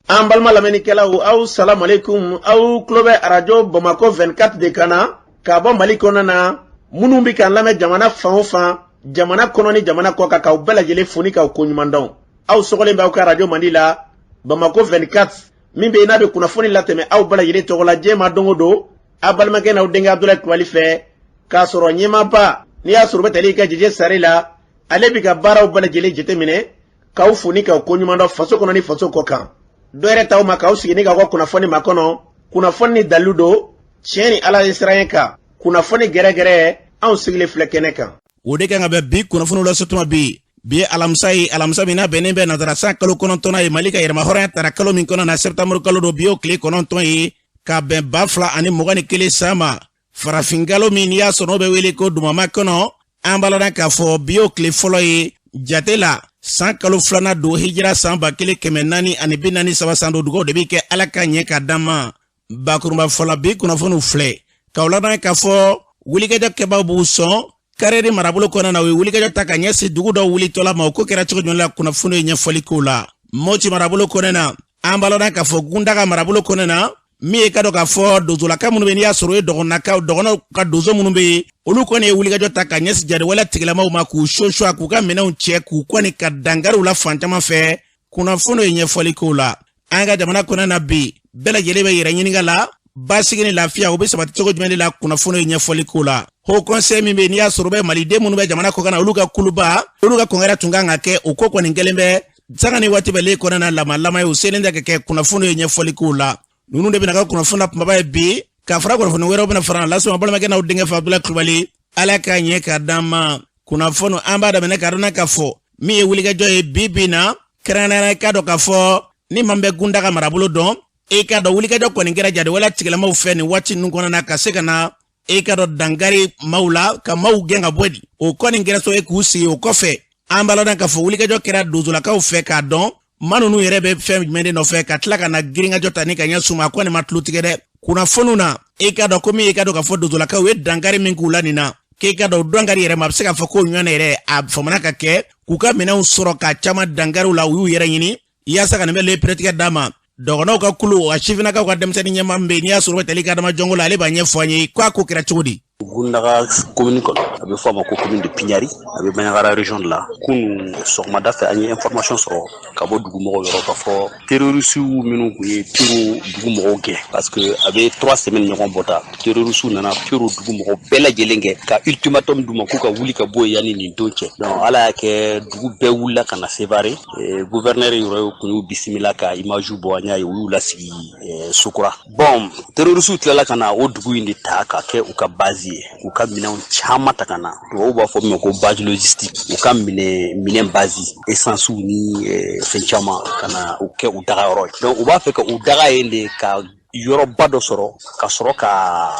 An balima lamɛnnikɛlaw, aw salamalekun. Aw tulo bɛ Arajo Bamakɔ 24 de kan na k'a bɔ Mali kɔnɔna na. Minnu bɛ k'an lamɛn jamana fan o fan, jamana kɔnɔ ni jamana kɔ kan, k'aw bɛɛ lajɛlen fo ni k'aw koɲuman dɔn. Aw sɔgɔlen bɛ aw ka arajo mandi la, Bamakɔ 24, min bɛ yen n'a bɛ kunnafoni latɛmɛ aw bɛɛ lajɛlen tɔgɔ la diɲɛ ma don o don, aw balimakɛ n'aw denkɛ Abudulayi Kulubali fɛ, k'a sɔrɔ ɲɛmaaba n'i y'a sɔrɔ bɛ tali kɛ Jeje Sare la, ale bɛ ka baaraw bɛɛ lajɛlen jateminɛ, k'aw fo ni k'aw koɲuman dɔn faso kɔnɔ ni faso kɔ kan. Dɔ yɛrɛ t'aw ma k'aw sigi ni k'aw ka kunnafoni makɔnɔ, kunnafoni ni dalilu don, tiɲɛ ni Ala ye siran kan, kunnafoni gɛrɛgɛrɛ, anw sigilen filɛ kɛnɛ kan. O de kan ka bɛn bi kunnafoniw lasɔtuma bi. Bi ye alamisa ye, alamisa min n'a bɛnnen bɛ nazara san kalo 9nan ye, Mali ka yɛrɛmahɔrɔnya tara kalo min kɔnɔ na, sɛptanburu kalo don. Bi y'o tile 9 ye, ka bɛn 2021 san ma, farafinkalo min n'i y'a sɔrɔ n'o bɛ wele ko dumama kɔnɔ. An b'a ladɔn k'a fɔ bi y'o tile fɔlɔ ye jate la, san kalo filanan don, hijira san 1443 san don. Dugaw de bɛ kɛ Ala ka ɲɛ ka d'an ma. Bakurunba fɔlɔ, bi kunnafoniw filɛ k'aw ladɔn k'a fɔ wulikajɔ kɛbaaw b'u sɔn Karɛri marabolo kɔnɔna na. U ye wulikajɔ ta ka ɲɛsin dugu dɔw wulitɔla ma. O ko kɛra cogo jumɛn la? Kunnafoni ye ɲɛfɔli k'o la. Moti marabolo kɔnɔna na, an b'a ladɔn k'a fɔ Gundaga marabolo kɔnɔna na, min ye ka dɔn k'a fɔ dozolaka minnu bɛ, n'i y'a sɔrɔ o ye dɔgɔnakaw, dɔgɔnɔw ka donso minnu bɛ yen, olu kɔni ye wulikajɔ ta ka ɲɛsin jatigɛwale tigilamaw ma, k'u soso, k'u ka minɛnw cɛ, k'u kɔni ka dankari u la fan caman fɛ. Kunnafoni ye ɲɛfɔli k'o la. An ka jamana kɔnɔna na bi, bɛɛ lajɛlen bɛ yɛrɛ ɲininka la, basigi ni lafiya, o bɛ sabati cogo jumɛn de la? Kunnafoni ye ɲɛfɔli k'o la. Haut Conseil min bɛ yen n'i y'a sɔrɔ bɛ maliden minnu bɛ jamana kɔkan na, olu ka kuluba, olu ka congrès tun kan ka kɛ. O ko kɔni kɛlen bɛ sanga ni waati bɛɛ le kɔnɔna na lamalama ye, o selen tɛ ka kɛ. Kunnafoni ye ɲɛfɔli k'o la. Ninnu de bɛna ka kunnafoni na kumaba ye bi, ka fara kunnafoni wɛrɛw bɛna fara lase ma balimakɛ n'aw denkɛ fɛ, Abudulayi Kulubali. Ala k'a ɲɛ ka d'an ma. Kunnafoni, an b'a daminɛ ka dɔn k'a fɔ min ye wulikajɔ ye bi bi na, kɛrɛnkɛrɛnnenya k'a dɔn k'a fɔ ni maa bɛ Gundaga marabolo dɔn, e k'a dɔn wulikajɔ kɔni kɛra jatigɛwale tigilamaw fɛ nin waati ninnu kɔnɔna na, ka se ka na e k'a dɔn dankari maaw la, ka maaw gɛn ka bɔ di. O kɔni kɛra so ye k'u sigi. O kɔfɛ, an b'a ladɔn k'a fɔ wulikajɔ kɛra dozolakaw fɛ k'a dɔn maa ninnu yɛrɛ bɛ fɛn jumɛn de nɔfɛ, ka tila ka na girinkajɔ ta ni ka ɲɛsin u ma. A kɔni ma tulo tigɛ dɛ. Kunnafoniw na, e k'a dɔn ko min e k'a dɔn k'a fɔ dozolakaw ye dankari min k'u la nin na, k'e k'a dɔn dankari yɛrɛ ma, a bɛ se k'a fɔ k'o ɲɔgɔn yɛrɛ a famana ka kɛ k'u ka minɛnw sɔrɔ ka caman dankariw la. U y'u yɛrɛ ɲini yaasa ka nin bɛ le peretigɛ d'a ma. Dɔgɔnɔw ka kulu, a sifinnakaw ka denmisɛnnin ɲɛmaa min bɛ yen n'i y'a sɔrɔ bɛ tali kɛ Adama Jɔnko la, ale b'a ɲɛfɔ an ye k'a ko kɛra cogo di. Gundaga commune kɔnɔ, a bɛ fɔ a ma ko commune de Pignari, a bɛ Bandiagara région de la. Kunu sɔgɔmada fɛ, an ye information sɔrɔ ka bɔ dugumɔgɔw yɔrɔ k'a fɔ terroriste minnu tun ye Piro dugu mɔgɔw gɛn, parce que a bɛ 3 semaines ɲɔgɔn bɔ ta, terroriste nana Piro dugu mɔgɔw bɛɛ lajɛlen kɛ ka ultimatum d'u ma k'u ka wuli ka bɔ yen yanni nin don cɛ. Donc Ala y'a kɛ, dugu bɛɛ wulila ka na Sevare. Gouverneur yɛrɛ tun y'u bisimila ka image bɔ, an y'a ye, u y'u lasigi Sokura. Bon, terroriste tilala ka na o dugu in de ta ka kɛ u ka base ye, k'u ka minɛnw caman ta ka na. Tubabuw b'a fɔ min ma ko base logistique, u ka minɛ base, essence ni fɛn caman, ka na u kɛ u daga yɔrɔ ye. Donc u b'a fɛ ka u daga yen de, ka yɔrɔba dɔ sɔrɔ, ka sɔrɔ ka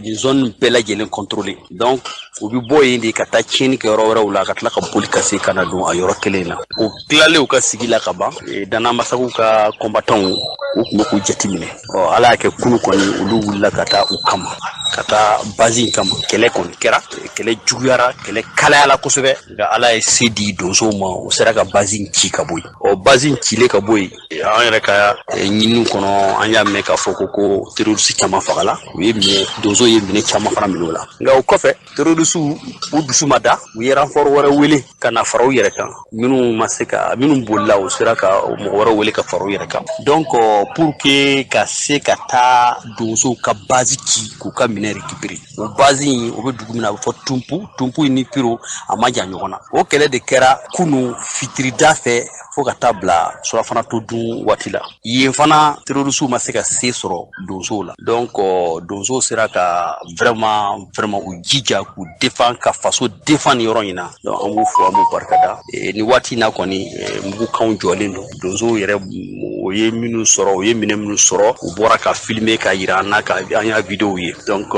nin zone bɛɛ lajɛlen contrôler. Donc u bɛ bɔ yen de ka taa tiɲɛni kɛ yɔrɔ wɛrɛw la, ka tila ka boli ka se ka na don a yɔrɔ kelen na. O tilalen u ka sigi la ka ban, Danamasagu ka combattants, u tun bɛ k'u jateminɛ. Ɔ, Ala y'a kɛ, kunu kɔni, olu wulila ka taa u kama, ka taa base in kama. Kɛlɛ kɔni kɛra, kɛlɛ juguyara, kɛlɛ kalayala kosɛbɛ, nka Ala ye se di donsow ma, u sera ka base in ci ka bɔ yen. Ɔ, base in cilen ka bɔ yen, an yɛrɛ ka ɲininiw kɔnɔ, an y'a mɛn k'a fɔ ko terroriste caman fagala. U ye minɛ, donsow ye minɛ caman fana minɛ o la. Nka o kɔfɛ, terroriste, u dusu ma da, u ye renfort wɛrɛ wele ka na fara u yɛrɛ kan. Minnu ma se ka, minnu bolila, u sera ka mɔgɔ wɛrɛ wele ka fara u yɛrɛ kan. Donc pour que ka se ka taa donsow ka base ci k'u ka minɛ récupérer. O base in, o bɛ dugu min na, a bɛ fɔ Tumpu. Tumpu ni Piro a ma jan ɲɔgɔn na. O kɛlɛ de kɛra kunu fitirida fɛ fo ka taa bila surafana to dun waati la. Yen fana, terroriste ma se ka se sɔrɔ donsow la. Donc donsow sera ka vraiment vraiment u jija k'u défend, ka faso défend nin yɔrɔ in na. Donc an b'u fo, an b'u barikada. Nin waati in na kɔni, mugukanw jɔlen don. Donsow yɛrɛ, o ye minnu sɔrɔ, u ye minɛ minnu sɔrɔ, u bɔra ka filmer ka yira an na, ka an y'a vidéo ye. Donc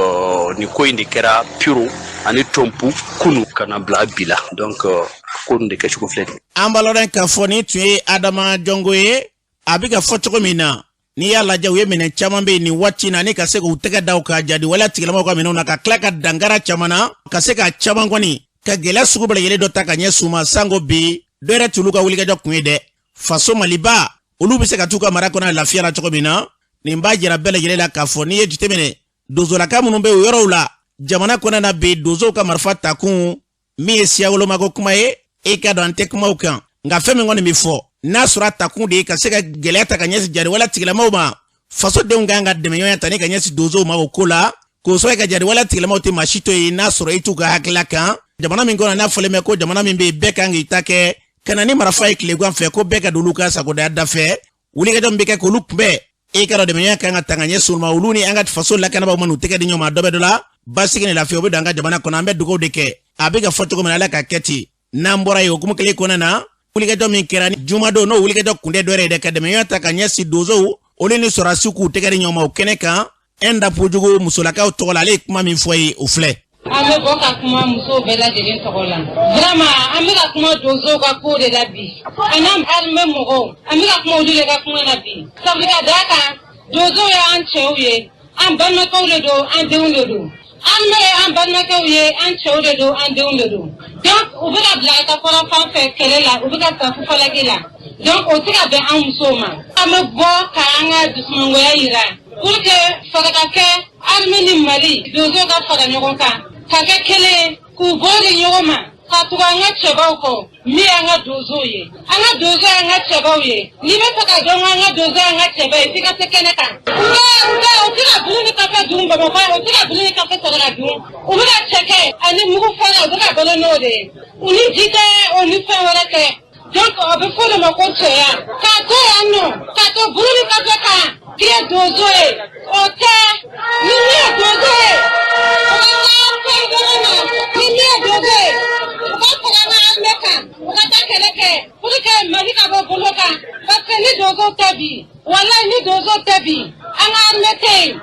nin ko in de kɛra Piro ani Tonpu kunu ka na bila bi la. Donc ko nin de kɛcogo filɛ nin. An b'a lɔn k'a fɔ nin tun ye Adama Jɔnko ye. A bɛ ka fɔ cogo min na, n'i y'a lajɛ, u ye minɛn caman bɛ yen nin waati in na ni ka se k'u tɛgɛ da u ka jadi waleya tigilamaw ka minɛnw na, ka tila ka dankara caman na, ka se ka caman kɔni ka gɛlɛya sugu bɛɛ lajɛlen dɔ ta ka ɲɛsin u ma. Sanko bi, dɔ yɛrɛ t'olu ka wulikajɔ kun ye dɛ, faso Maliba. Olu bɛ se ka t'u ka mara kɔnɔ lafiya la cogo min na. Nin b'a jira bɛɛ lajɛlen la k'a fɔ n'i ye jateminɛ donsolaka minnu bɛ o yɔrɔw la jamana kɔnɔ na bi, donsow ka marifa takun min ye siya wolomako kuma ye, e ka dɔn an tɛ kumaw kan. Nka fɛn min kɔni bɛ fɔ, n'a sɔrɔ a takun de ye ka se ka gɛlɛya ta ka ɲɛsin jariwale tigilamaw ma, fasodenw kan ka dɛmɛɲɔgɔnya ta ni ka ɲɛsin donsow ma o ko la, k'o sɔrɔ ka jariwale tigilamaw tɛ maa si to yen n'a sɔrɔ i t'u ka hakilila kan. Jamana min kɔnɔ n'a fɔlen bɛ ko jamana min bɛ yen bɛɛ kan k'i ta kɛ ka na ni marifa ye tilegan fɛ, ko bɛɛ ka don olu ka sagodaya da fɛ, wulikajɔ min bɛ kɛ k'olu kunbɛn, e ka dɔn dɛmɛɲɔgɔnya kan ka ta ka ɲɛsin olu ma. Olu ni an ka faso lakanabaaw ma n'u tɛgɛ di ɲɔgɔn ma, dɔ bɛ dɔ la, basigi ni lafiya o bɛ don an ka jamana kɔnɔ. An bɛ dugawu de kɛ, a bɛ ka fɔ cogo min na, Ala ka kɛ ten. N'an bɔra yen, hukumu kelen kɔnɔna na, wulikajɔ min kɛra jumadon, n'o wulikajɔ kun tɛ dɔwɛrɛ ye dɛ, ka dɛmɛɲɔgɔnya ta ka ɲɛsin donsow, olu ni sɔrɔdasiw k'u tɛgɛ di ɲɔgɔn ma o kɛnɛ kan. Ɛnda Pujugu musolakaw tɔgɔ la, ale ye kuma min fɔ ye, o filɛ. An bɛ bɔ ka kuma musow bɛɛ lajɛlen tɔgɔ la. Vraiment, an bɛ ka kuma donsow ka ko de la bi, ani armée mɔgɔw. An bɛ ka kuma olu de ka kuma na bi, sabu ka d'a kan, donsow y'an cɛw ye, an balimakɛw de don, an denw de don. Armée ye an balimakɛw ye, an cɛw de don, an denw de don. Donc u bɛ ka bila ka taa kɔrɔn fan fɛ kɛlɛ la, u bɛ ka sa fufalaki la. Donc o tɛ ka bɛn an musow ma. An bɛ bɔ k'an ka dusumangoya yira pour que fara ka kɛ armée ni Mali donsow ka fara ɲɔgɔn kan ka kɛ kelen ye, k'u bɔ di ɲɔgɔn ma, ka tugu an ka cɛbaw kɔ, min y'an ka donsow ye. An ka donso y'an ka cɛbaw ye. N'i bɛ fɛ ka dɔn ko an ka donso y'an ka cɛba ye, f'i ka se kɛnɛ kan. U tɛ ka bulu ni kafe dun Bamakɔ yan, u tɛ ka bulu ni kafe sɔrɔ ka dun. U bɛ ka cɛkɛ ani mugu fara, u bɛ ka balo n'o de ye. U ni ji tɛ, o ni fɛn wɛrɛ tɛ. Donc a bɛ fɔ o de ma ko cɛya. K'a to yan nɔ, k'a to bulu ni kafe kan k'i ye donso ye, o tɛ. Ni min ye donso ye, o ka taa fɛn dɔrɔn na. Ni min ye donso ye, u ka fara an ka armée kan, u ka taa kɛlɛ kɛ pour que Mali ka bɔ bolo kan, parce que ni donso tɛ bi, walayi, ni donso tɛ bi, an ka armée tɛ yen,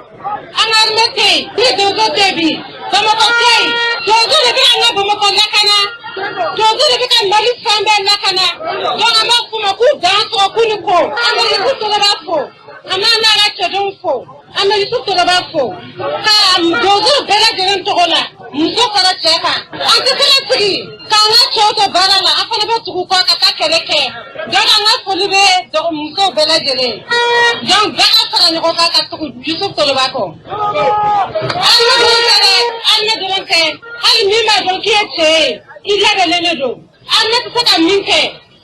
an ka armée tɛ yen. Ni donso tɛ bi, Bamakɔ tɛ yen. Donso de bɛ an ka Bamakɔ lakana, donso de bɛ ka Mali fan bɛɛ lakana. Donc an b'a f'u ma k'u dan sɔgɔ, k'u ni ko. An bɛ Yusuf Toloba fo, an b'an n'a ka cɛdenw fo. An bɛ Yusuf Toloba fo ka donso bɛɛ lajɛlen tɔgɔ la, muso fara cɛ kan. An tɛ se ka sigi k'an ka cɛw to baara la, an fana bɛ tugu kɔ ka taa kɛlɛ kɛ. Donc an ka foli bɛ musow bɛɛ lajɛlen. Donc bɛɛ ka fara ɲɔgɔn kan ka tugu Yusuf Toloba kɔ. Armée dɔrɔn tɛ dɛ, armée dɔrɔn tɛ. Hali min b'a dɔn k'i ye cɛ ye, i labɛnnen de don. Armée tɛ se ka min kɛ,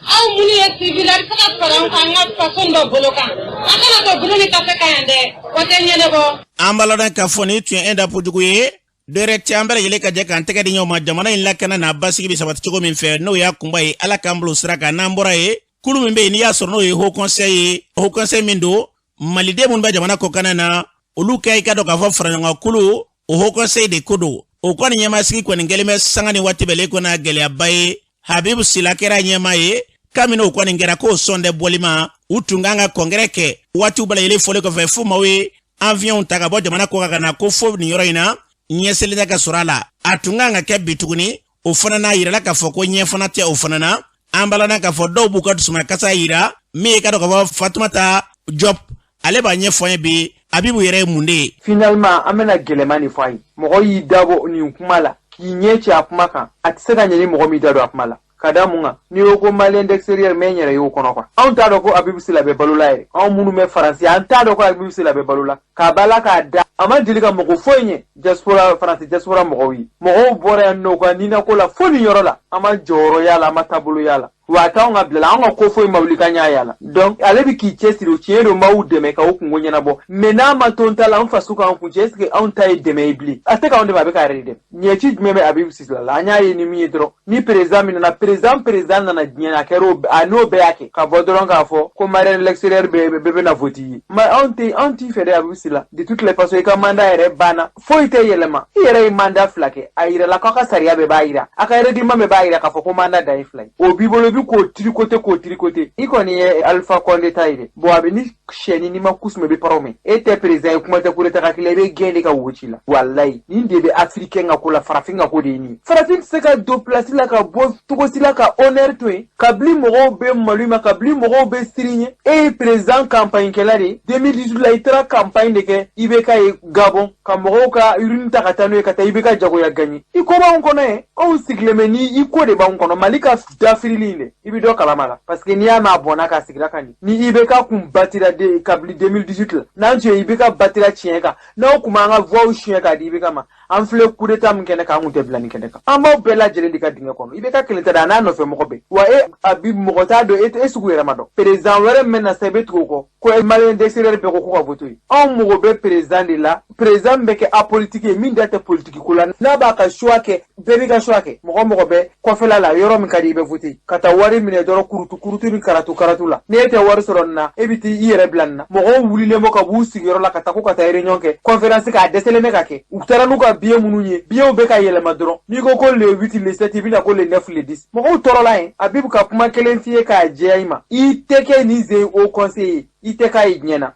aw minnu ye civil, a bɛ se ka fara an kan, an ka faso dɔ bolo kan. An kana to bolo ni kafe kan yan dɛ, o tɛ ɲɛnabɔ. An b'a ladɔn k'a fɔ nin tun ye Ɛnda Pujugu ye. Dɔwɛrɛ tɛ, an bɛɛ lajɛlen ka jɛ k'an tɛgɛ di ɲɔgɔn ma jamana in lakana n'a basigi bɛ sabati cogo min fɛ, n'o y'a kunba ye. Ala k'an bolo sira kan. N'an bɔra yen, kulu min bɛ yen n'i y'a sɔrɔ n'o ye haut conseil ye, haut conseil min don maliden minnu bɛ jamana kɔkanna na, olu ka i ka dɔn k'a fɔ faraɲɔgɔn kulu, o haut conseil de ko don. O kɔni ɲɛmasigi kɔni kɛlen bɛ sanga ni waati bɛɛ kɔnɔ gɛlɛyaba ye. Habibu Sila kɛra ɲɛmaa ye. Kabini o kɔni kɛra k'o sɔn tɛ bɔli ma, u tun kan ka congrès kɛ waatiw bɛɛ lajɛlen fɔlen kɔfɛ, fo maaw ye avion ta ka bɔ jamana kɔ kan ka na ko fo nin yɔrɔ in na ɲɛselen ka sɔrɔ a la. A tun kan ka kɛ bi tuguni, o fana n'a yirala k'a fɔ ko ɲɛ fana tɛ o fana na. An balana k'a fɔ dɔw b'u ka dusumakasa yira. Min ye ka dɔn k'a fɔ Fatumata Jɔp, ale b'a ɲɛfɔ an ye bi, Abibu yɛrɛ ye mun de ye. Finalement, an bɛna gɛlɛman de fɔ a ye. Mɔgɔ y'i dabɔ nin kuma la k'i ɲɛ ci a kuma kan, a tɛ se ka ɲɛ ni mɔgɔ m'i da don a kuma la. Ka da mun kan? N'i ko ko malien d'extérieur, mɛ n yɛrɛ y'o kɔnɔ quoi. Anw t'a dɔn ko Abibu Sila bɛ balo la yɛrɛ. Anw minnu bɛ Faransi, an t'a dɔn ko Abibu Sila bɛ balo la. K'a bala k'a da, a ma deli ka mɔgɔ foyi ɲɛ diaspora, Faransi diaspora mɔgɔw ye. Mɔgɔw bɔra yan nɔ u ka ninako la fo nin yɔrɔ la, an ma jɔyɔrɔ y'a la, an ma taabolo y'a la, wa a t'anw ka bila la, anw ka ko foyi ma wuli ka ɲa y'a la. Donc ale bɛ k'i cɛsiri, o tiɲɛ don, m'aw dɛmɛ k'aw kungo ɲɛnabɔ, mais n'a ma to n ta la, an faso k'an kun cɛ, est ce que anw ta ye dɛmɛ ye bilen? A tɛ k'anw dɛmɛ, a bɛ k'a yɛrɛ de dɛmɛ. Ɲɛci jumɛn bɛ Abibu Sila la? An y'a ye ni min ye dɔrɔn, ni président min nana, président nana diɲɛ na, a kɛra o, a n'o bɛɛ y'a kɛ ka bɔ dɔrɔn k'a fɔ ko malien l'extérieur bɛɛ bɛna vote ye. Ma anw tɛ, anw t'i fɛ dɛ, Abibu Sila. De toutes les façons, i ka mandat yɛrɛ banna, foyi tɛ yɛlɛma. I yɛrɛ ye mandat 2 kɛ, a yirala k'aw ka sariya bɛɛ b'a yira, a ka règlement bɛɛ b'a yira k'a fɔ ko mandat dan ye 2 ye. O b'i bolo, i bɛ k'o tricoter, k'o tricoter. I kɔni ye Alpha Condé ta ye dɛ. Bon, a bɛ ni sɛni n'i ma kusuma, i bɛ paraw mɛn. E tɛ président ye, kuma tɛ coup d'état ka k'i la, i bɛ gɛn de ka wo ci la. Walayi, nin de bɛ africain ka ko la, farafin ka ko de ye nin ye. Farafin tɛ se ka don place la ka bɔ cogo si la ka honneur to yen, kabili mɔgɔw bɛ malo i ma, kabili mɔgɔw bɛ siran ɲɛ. E ye président campagne kɛla de ye. 2018 la, i taara campagne de kɛ IBK ye Gabon, ka mɔgɔw ka urine ta ka taa n'o ye ka taa IBK jagoya gagner. I ko b'anw kɔnɔ ye, anw sigilen bɛ ni i ko de b'anw kɔnɔ. Mali ka dafirili in dɛ. dɛ, i bɛ dɔ kalama la, parce que n'i y'a mɛn a bɔnna k'a sigira ka ɲi ni IBK kun batira de kabili 2018 la. N'an tun ye IBK batira tiɲɛ kan, n'aw kun b'an ka voix suɲɛ k'a di IBK ma, an filɛ coup d'état min kɛnɛ kan, an kun tɛ bila nin kɛnɛ kan. An b'aw bɛɛ lajɛlen de ka dingɛ kɔnɔ. IBK kelen tɛ dɛ, a n'a nɔfɛ mɔgɔ bɛɛ. Wa e a bi mɔgɔ t'a dɔn, e sugu yɛrɛ ma dɔn. Président wɛrɛ min na sa, i bɛ tugu o kɔ ko Malien d'extérieur bɛɛ ko ko ka voter ye. Anw mago bɛ président de la, président min bɛ kɛ apolitique ye, min da tɛ politique ko la, n'a b'a ka choix kɛ, bɛɛ b'i ka choix kɛ. Mɔgɔ mɔgɔ bɛ kɔfɛla la, yɔrɔ min ka di i bɛ voter, ka taa wari minɛ dɔrɔn kurutu kurutu ni karatu karatu la. N'e tɛ wari sɔrɔ nin na, e bɛ t'i yɛrɛ bila nin na. Mɔgɔw wulilen bɔ ka b'u sigiyɔrɔ la ka taa ko ka taa réunion kɛ, conférence k'a dɛsɛlen bɛ ka kɛ. U taara n'u ka billet minnu ye, billetw bɛ ka yɛlɛma dɔrɔn. N'i ko ko le 8, le 7, i bɛna ko le 9, le 10. Mɔgɔw tɔɔrɔla yen. A bɛ ka kuma kelen f'i ye k'a jɛya i ma: i tɛ kɛ nin sen haut conseil ye, i tɛ k'a ye diɲɛ na.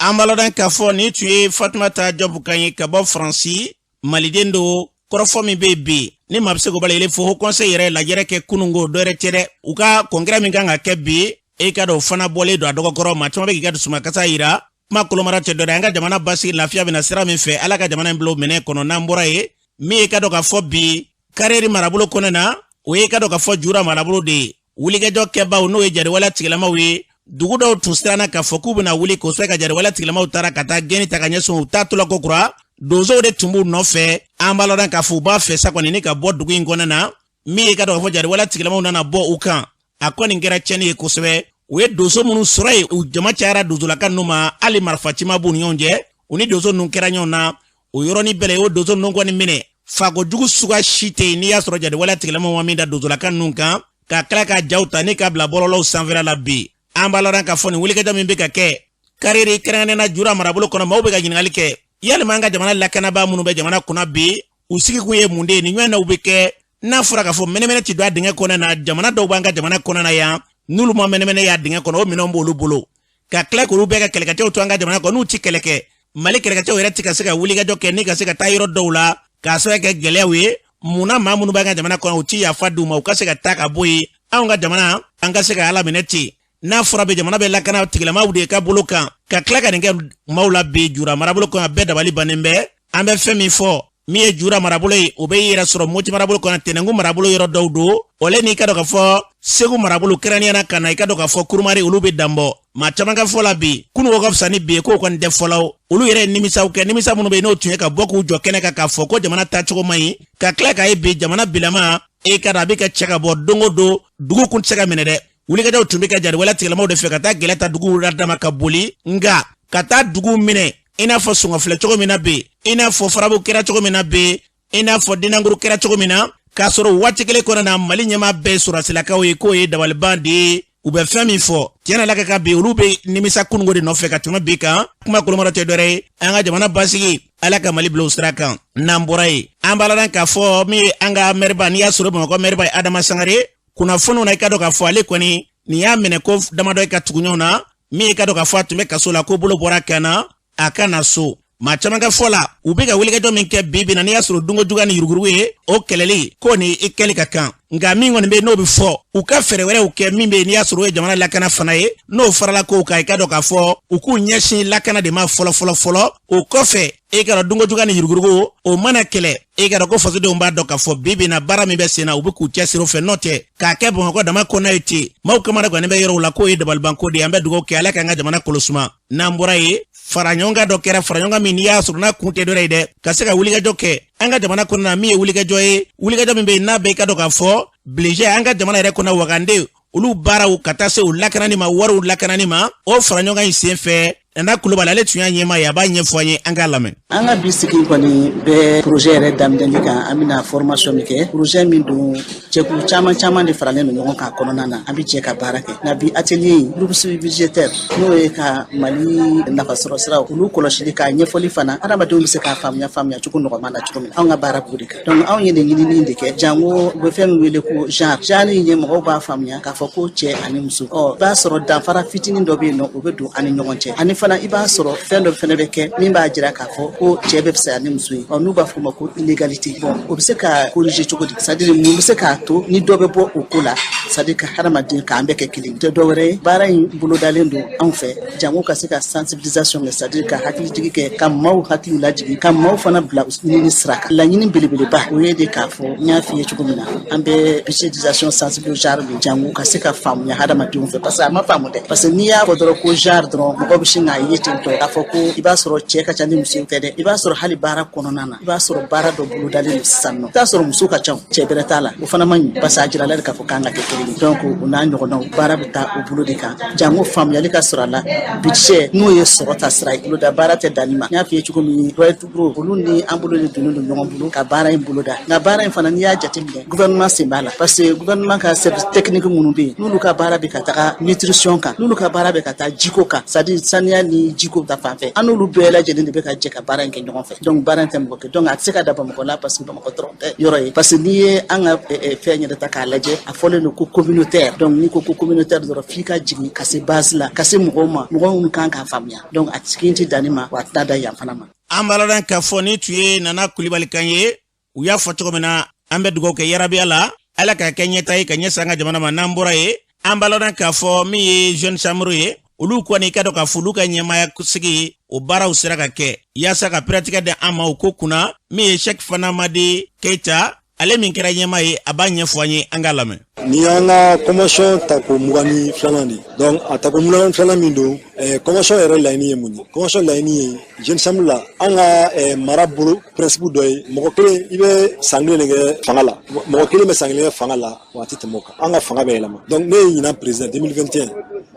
An b'a lɔdɔn k'a fɔ nin tun ye Fatumata Jɔbu kan ye ka bɔ Faransi, Maliden do. Kɔrɔfɔ min bɛ yen bi, ni maa bɛ se k'o bala fo haut conseil yɛrɛ lajɛrɛ kɛ kununko, dɔwɛrɛ tɛ dɛ, u ka congrès min kan ka kɛ bi, e ka dɔn o fana bɔlen don a dɔgɔkɔrɔ. Maa caman bɛ k'i ka dusumakasa yira. Kuma kolomara tɛ dɔ dɛ, an ka jamana basigi, lafiya bɛna sira min fɛ, Ala ka jamana in bila o minɛ kɔnɔ. N'an bɔra yen, min ye ka dɔn k'a fɔ bi Kariyɛri marabolo kɔnɔ na, o ye ka dɔn k'a fɔ Jura marabolo de ye. Wulikajɔ kɛbaw, n'o ye jariwaleya tigilamaw ye, dugu dɔw tun siranna k'a fɔ k'u bɛna wuli kosɛbɛ ka jariwaleya tigilamaw taara ka taa gɛnni ta ka ɲɛsin u taa tola ko kura. Donsow de tun b'u nɔfɛ. An b'a lɔdɔn k'a fɔ u b'a fɛ sa kɔni ni ka bɔ dugu in kɔnɔ na. Min ye ka dɔn k'a fɔ jariwaleya tigilamaw nana bɔ u kan, a kɔni kɛra tiɲɛni ye kosɛbɛ. U ye donso minnu sɔrɔ yen, u jama cayara donsolaka ninnu ma, hali marifacima b'u ni ɲɔgɔn cɛ. U ni donso ninnu kɛra ɲɔgɔn na o yɔrɔnin bɛɛ la, o donso ninnu kɔni minɛ. Fago jugu suguya si tɛ yen n'i y'a sɔrɔ jariwaleya tigilamaw ma min da donsolaka ninnu kan, ka tila ka jaw ta ni ka bila bɔlɔlɔw sanfɛla la bi. An b'a lɔdɔn k'a fɔ nin wulikajɔ min bɛ ka kɛ Kariyɛri, kɛrɛnkɛrɛnnenya la Jura marabolo kɔnɔ, maaw bɛ ka ɲininkali kɛ: yalima an ka jamana lakanabaa minnu bɛ jamana kunna bi, u sigikun ye mun de ye? Nin ɲɔgɔn bɛ kɛ n'a fɔra k'a fɔ mɛnɛmɛnɛ ti don a dingɛ kɔnɔ na. Jamana dɔw b'an ka jamana kɔnɔ na yan, n'olu ma mɛnɛmɛnɛ y'a dingɛ kɔnɔ, o minɛnw b'olu bolo, ka tila k'olu bɛɛ ka kɛlɛkɛcɛw to an ka jamana kɔnɔ, n'u ti kɛlɛ kɛ. Mali kɛlɛkɛcɛw yɛrɛ ti ka se ka wulikajɔ kɛ ni ka se ka taa yɔrɔ dɔw la k'a sababu kɛ gɛlɛyaw ye. Munna maa minnu b'an ka jamana kɔnɔ, u ti yafa d'u ma u ka se ka taa ka bɔ yen, anw ka jamana an ka se ka Ala minɛ ten? N'a fɔra bɛ jamana bɛ lakana tigilamaw de ka bolo kan, ka tila ka nin kɛ maaw la bi Jura marabolo kɔnɔ, bɛɛ dabali bannen bɛ. An bɛ fɛn min fɔ, min ye Jura marabolo ye, o bɛ i yɛrɛ sɔrɔ Moti marabolo kɔnɔ, Tɛnɛnku marabolo yɔrɔ dɔw don ole n'i ka dɔn k'a fɔ Segu marabolo, kɛrɛnkɛrɛnnenya la ka na i ka dɔn k'a fɔ Kurumari, olu bɛ danbɔ. Maa caman ka fɔ la bi, kununko ka fisa ni bi ye, k'o kɔni tɛ fɔlɔ. Olu yɛrɛ ye nimisaw kɛ, nimisa minnu bɛ yen n'o tun ye ka bɔ k'u jɔ kɛnɛ kan k'a fɔ ko jamana taacogo man ɲi, ka tila k'a ye bi jamana bilama, e ka dɔn a bɛ ka cɛ ka bɔ don o don. Dugu kun tɛ se ka minɛ dɛ. Wulikajɔw tun bɛ kɛ jariwaleya tigilamaw de fɛ ka taa gɛlɛ ta duguw la dama ka boli, nka ka taa dugu minɛ i n'a fɔ sɔngɔfilɛ cogo min na bi, i n'a fɔ farabu kɛra cogo min na bi, i n'a fɔ dinankuru kɛra cogo min na, k'a sɔrɔ waati kelen kɔnɔ na Mali ɲɛmaa bɛɛ sɔrɔsilakaw ye, k'o ye dabaliban de ye. U bɛ fɛn min fɔ tiɲɛ na, ka kan bi, olu bɛ nimisa kununko de nɔfɛ ka tɛmɛ bi kan. Kuma kolomara tɛ dɔwɛrɛ ye, an ka jamana basigi, Ala ka Mali bila o sira kan. N'an bɔra yen, an b'a la k'a fɔ min ye an ka mɛriba, n'i y'a sɔrɔ Bamakɔ mɛriba ye Adama Sangare, kunnafoniw na i ka dɔn k'a fɔ ale kɔni nin y'a minɛ ko damadɔ ye ka tugu ɲɔgɔn na. Min ye ka dɔn k'a fɔ a tun bɛ kaso la, ko bolo bɔra kan na, a ka na so. Maa caman ka fɔ la, u bɛ ka wulikajɔ min kɛ bi bi na, n'i y'a sɔrɔ dunko juguya ni yuruguyurugu ye, o kɛlɛli k'o ni i kɛli ka kan. Nka min kɔni bɛ yen n'o bɛ fɔ, u ka fɛɛrɛ wɛrɛw kɛ min bɛ yen n'i y'a sɔrɔ o ye jamana lakana fana ye, n'o farala kow kan, i ka dɔn k'a fɔ u k'u ɲɛsin lakana de ma fɔlɔ fɔlɔ fɔlɔ. O kɔfɛ, e ka dɔn dunko juguya ni yuruguyurugu o mana kɛlɛ, e ka dɔn ko fasodenw b'a dɔn k'a fɔ bi bi na baara min bɛ sen na, u bɛ k'u cɛsiri o fɛ. N'o tɛ k'a kɛ Bamakɔ dama kɔnɔ ye ten, maaw kamana gannen bɛ yɔrɔw la, k'o ye dabalibanko de ye. An bɛ dugawu kɛ, Ala k'an ka jamana kolosuma. N'an bɔra yen, fara ɲɔgɔn kan dɔ kɛra, fara ɲɔgɔn kan min n'i y'a sɔrɔ n'a kun tɛ dɔ ye dɛ, ka se ka wulikajɔ kɛ an ka jamana kɔnɔ na, min ye wulikajɔ ye, wulikajɔ min bɛ yen n'a bɛ i ka dɔn k'a fɔ bilisi an ka jamana yɛrɛ kɔnɔ, wagande olu baaraw ka taa se u lakanani ma, wariw lakanani ma. O fara ɲɔgɔn kan in sen fɛ, Nana Kulubali, ale tun y'a ɲɛmaa ye, a b'a ɲɛfɔ an ye, an k'a lamɛn. An ka bi sigi kɔni bɛ projet yɛrɛ daminɛli kan. An bɛna formation min kɛ, projet min don, jɛkulu caman caman de faralen don ɲɔgɔn kan kɔnɔna na, an bɛ jɛ ka baara kɛ. Nka bi atelier in, groupe suivi budgétaire, n'o ye ka Mali nafasɔrɔ siraw olu kɔlɔsili k'a ɲɛfɔli fana, adamadenw bɛ se k'a faamuya faamuya cogo nɔgɔman na cogo min na, anw ka baara b'o de kan. Donc anw ye nin ɲinini de kɛ, jango u bɛ fɛn min wele ko genre. Genre in ye mɔgɔw b'a faamuya k'a fɔ ko cɛ ani muso, ɔ i b'a sɔrɔ danfara fitinin dɔ bɛ yen nɔ, o bɛ don an ni ɲɔgɔn cɛ ani fana i b'a sɔrɔ fɛn dɔ fana bɛ kɛ min b'a jira k'a fɔ ko cɛ bɛ fisaya ni muso ye. Ɔ, n'u b'a fɔ o ma ko inégalité. Bon, o bɛ se ka corriger cogo di? C'est à dire, mun bɛ se k'a to ni dɔ bɛ bɔ o ko la, c'est à dire ka hadamaden k'an bɛɛ kɛ kelen tɛ? Dɔ wɛrɛ ye, baara in bolodalen don anw fɛ jango ka se ka sensibilisation kɛ, c'est à dire ka hakilijigi kɛ, ka maaw hakiliw lajigin, ka maaw fana bila ɲini sira kan. Laɲini belebeleba, o ye de k'a fɔ, n y'a f'i ye cogo min na, an bɛ budgétisation sensible genre de jango ka se ka faamuya hadamadenw fɛ, parce que a ma faamu dɛ. Parce que n'i y'a fɔ dɔrɔn ko genre dɔrɔn, mɔgɔ bɛ sin k'a ye ten tɔ, k'a fɔ ko i b'a sɔrɔ cɛ ka ca ni muso tɛ dɛ. I b'a sɔrɔ hali baara kɔnɔna na, i b'a sɔrɔ baara dɔ bolodalen don sisan nɔ, i t'a sɔrɔ muso ka ca, cɛ bɛrɛ t'a la. O fana man ɲi, parce que a jirala de k'a fɔ k'an ka kɛ kelen ye. Donc o n'a ɲɔgɔnnaw, baara bɛ taa o bolo de kan jango faamuyali ka sɔrɔ a la. Budget, n'o ye sɔrɔ ta sira ye, boloda baara tɛ danni ma. N y'a f'i ye cogo min, Royal olu ni an bolo de donnen don ɲɔgɔn bolo ka baara in boloda. Nka baara in fana, n'i y'a jateminɛ, gouvernement sen b'a la, parce que gouvernement ka service technique minnu bɛ yen, n'olu ka baara bɛ ka taga nutrition kan, n'olu ka baara bɛ ka taa jiko kan, c'est à dire saniya ni jiko ta fan fɛ, an n'olu bɛɛ lajɛlen de bɛ ka jɛ ka baara in kɛ ɲɔgɔn fɛ. Donc baara in tɛ mɔgɔ kɛ, donc a tɛ se ka da Bamakɔ la, parce que Bamakɔ dɔrɔn tɛ yɔrɔ ye. Parce que n'i ye an ka fɛn yɛrɛ ta k'a lajɛ, a fɔlen don ko communautaire. Donc n'i ko ko communautaire dɔrɔn, f'i ka jigin ka se base la, ka se mɔgɔw ma, mɔgɔ minnu kan k'a faamuya. Donc a tigi tɛ danni ma, wa a tɛna da yan fana ma. An b'a ladɔn k'a fɔ ni tun ye Nana Kulibali kan ye. U y'a fɔ cogo min na, an bɛ dugawu kɛ yarabiya la, Ala k'a kɛ ɲɛta ye ka ɲɛsin an ka jamana ma. N'an bɔra ye, an b'a ladɔn k'a fɔ min ye Jeune Chambre ye, olu kɔni, i ka dɔn k'a fɔ olu ka ɲɛmaaya sigi, o baaraw sera ka kɛ yaasa ka pɛrɛtigɛ di an ma o ko kunna. Min ye Sɛki Fanamadi Keyita, ale min kɛra ɲɛmaa ye, a b'a ɲɛfɔ an ye, an k'a lamɛn. Ni y'an ka convention tako 22nan de. Donc a tako 22nan min don, convention yɛrɛ laɲini ye mun ye? Convention laɲini ye, Jeune Chambre la, an ka mara bolo principe dɔ ye, mɔgɔ kelen i bɛ san kelen de kɛ fanga la, mɔgɔ kelen bɛ san kelen kɛ fanga la, waati tɛmɛ o kan, an ka fanga bɛ yɛlɛma. Donc ne ye ɲinan président 2021.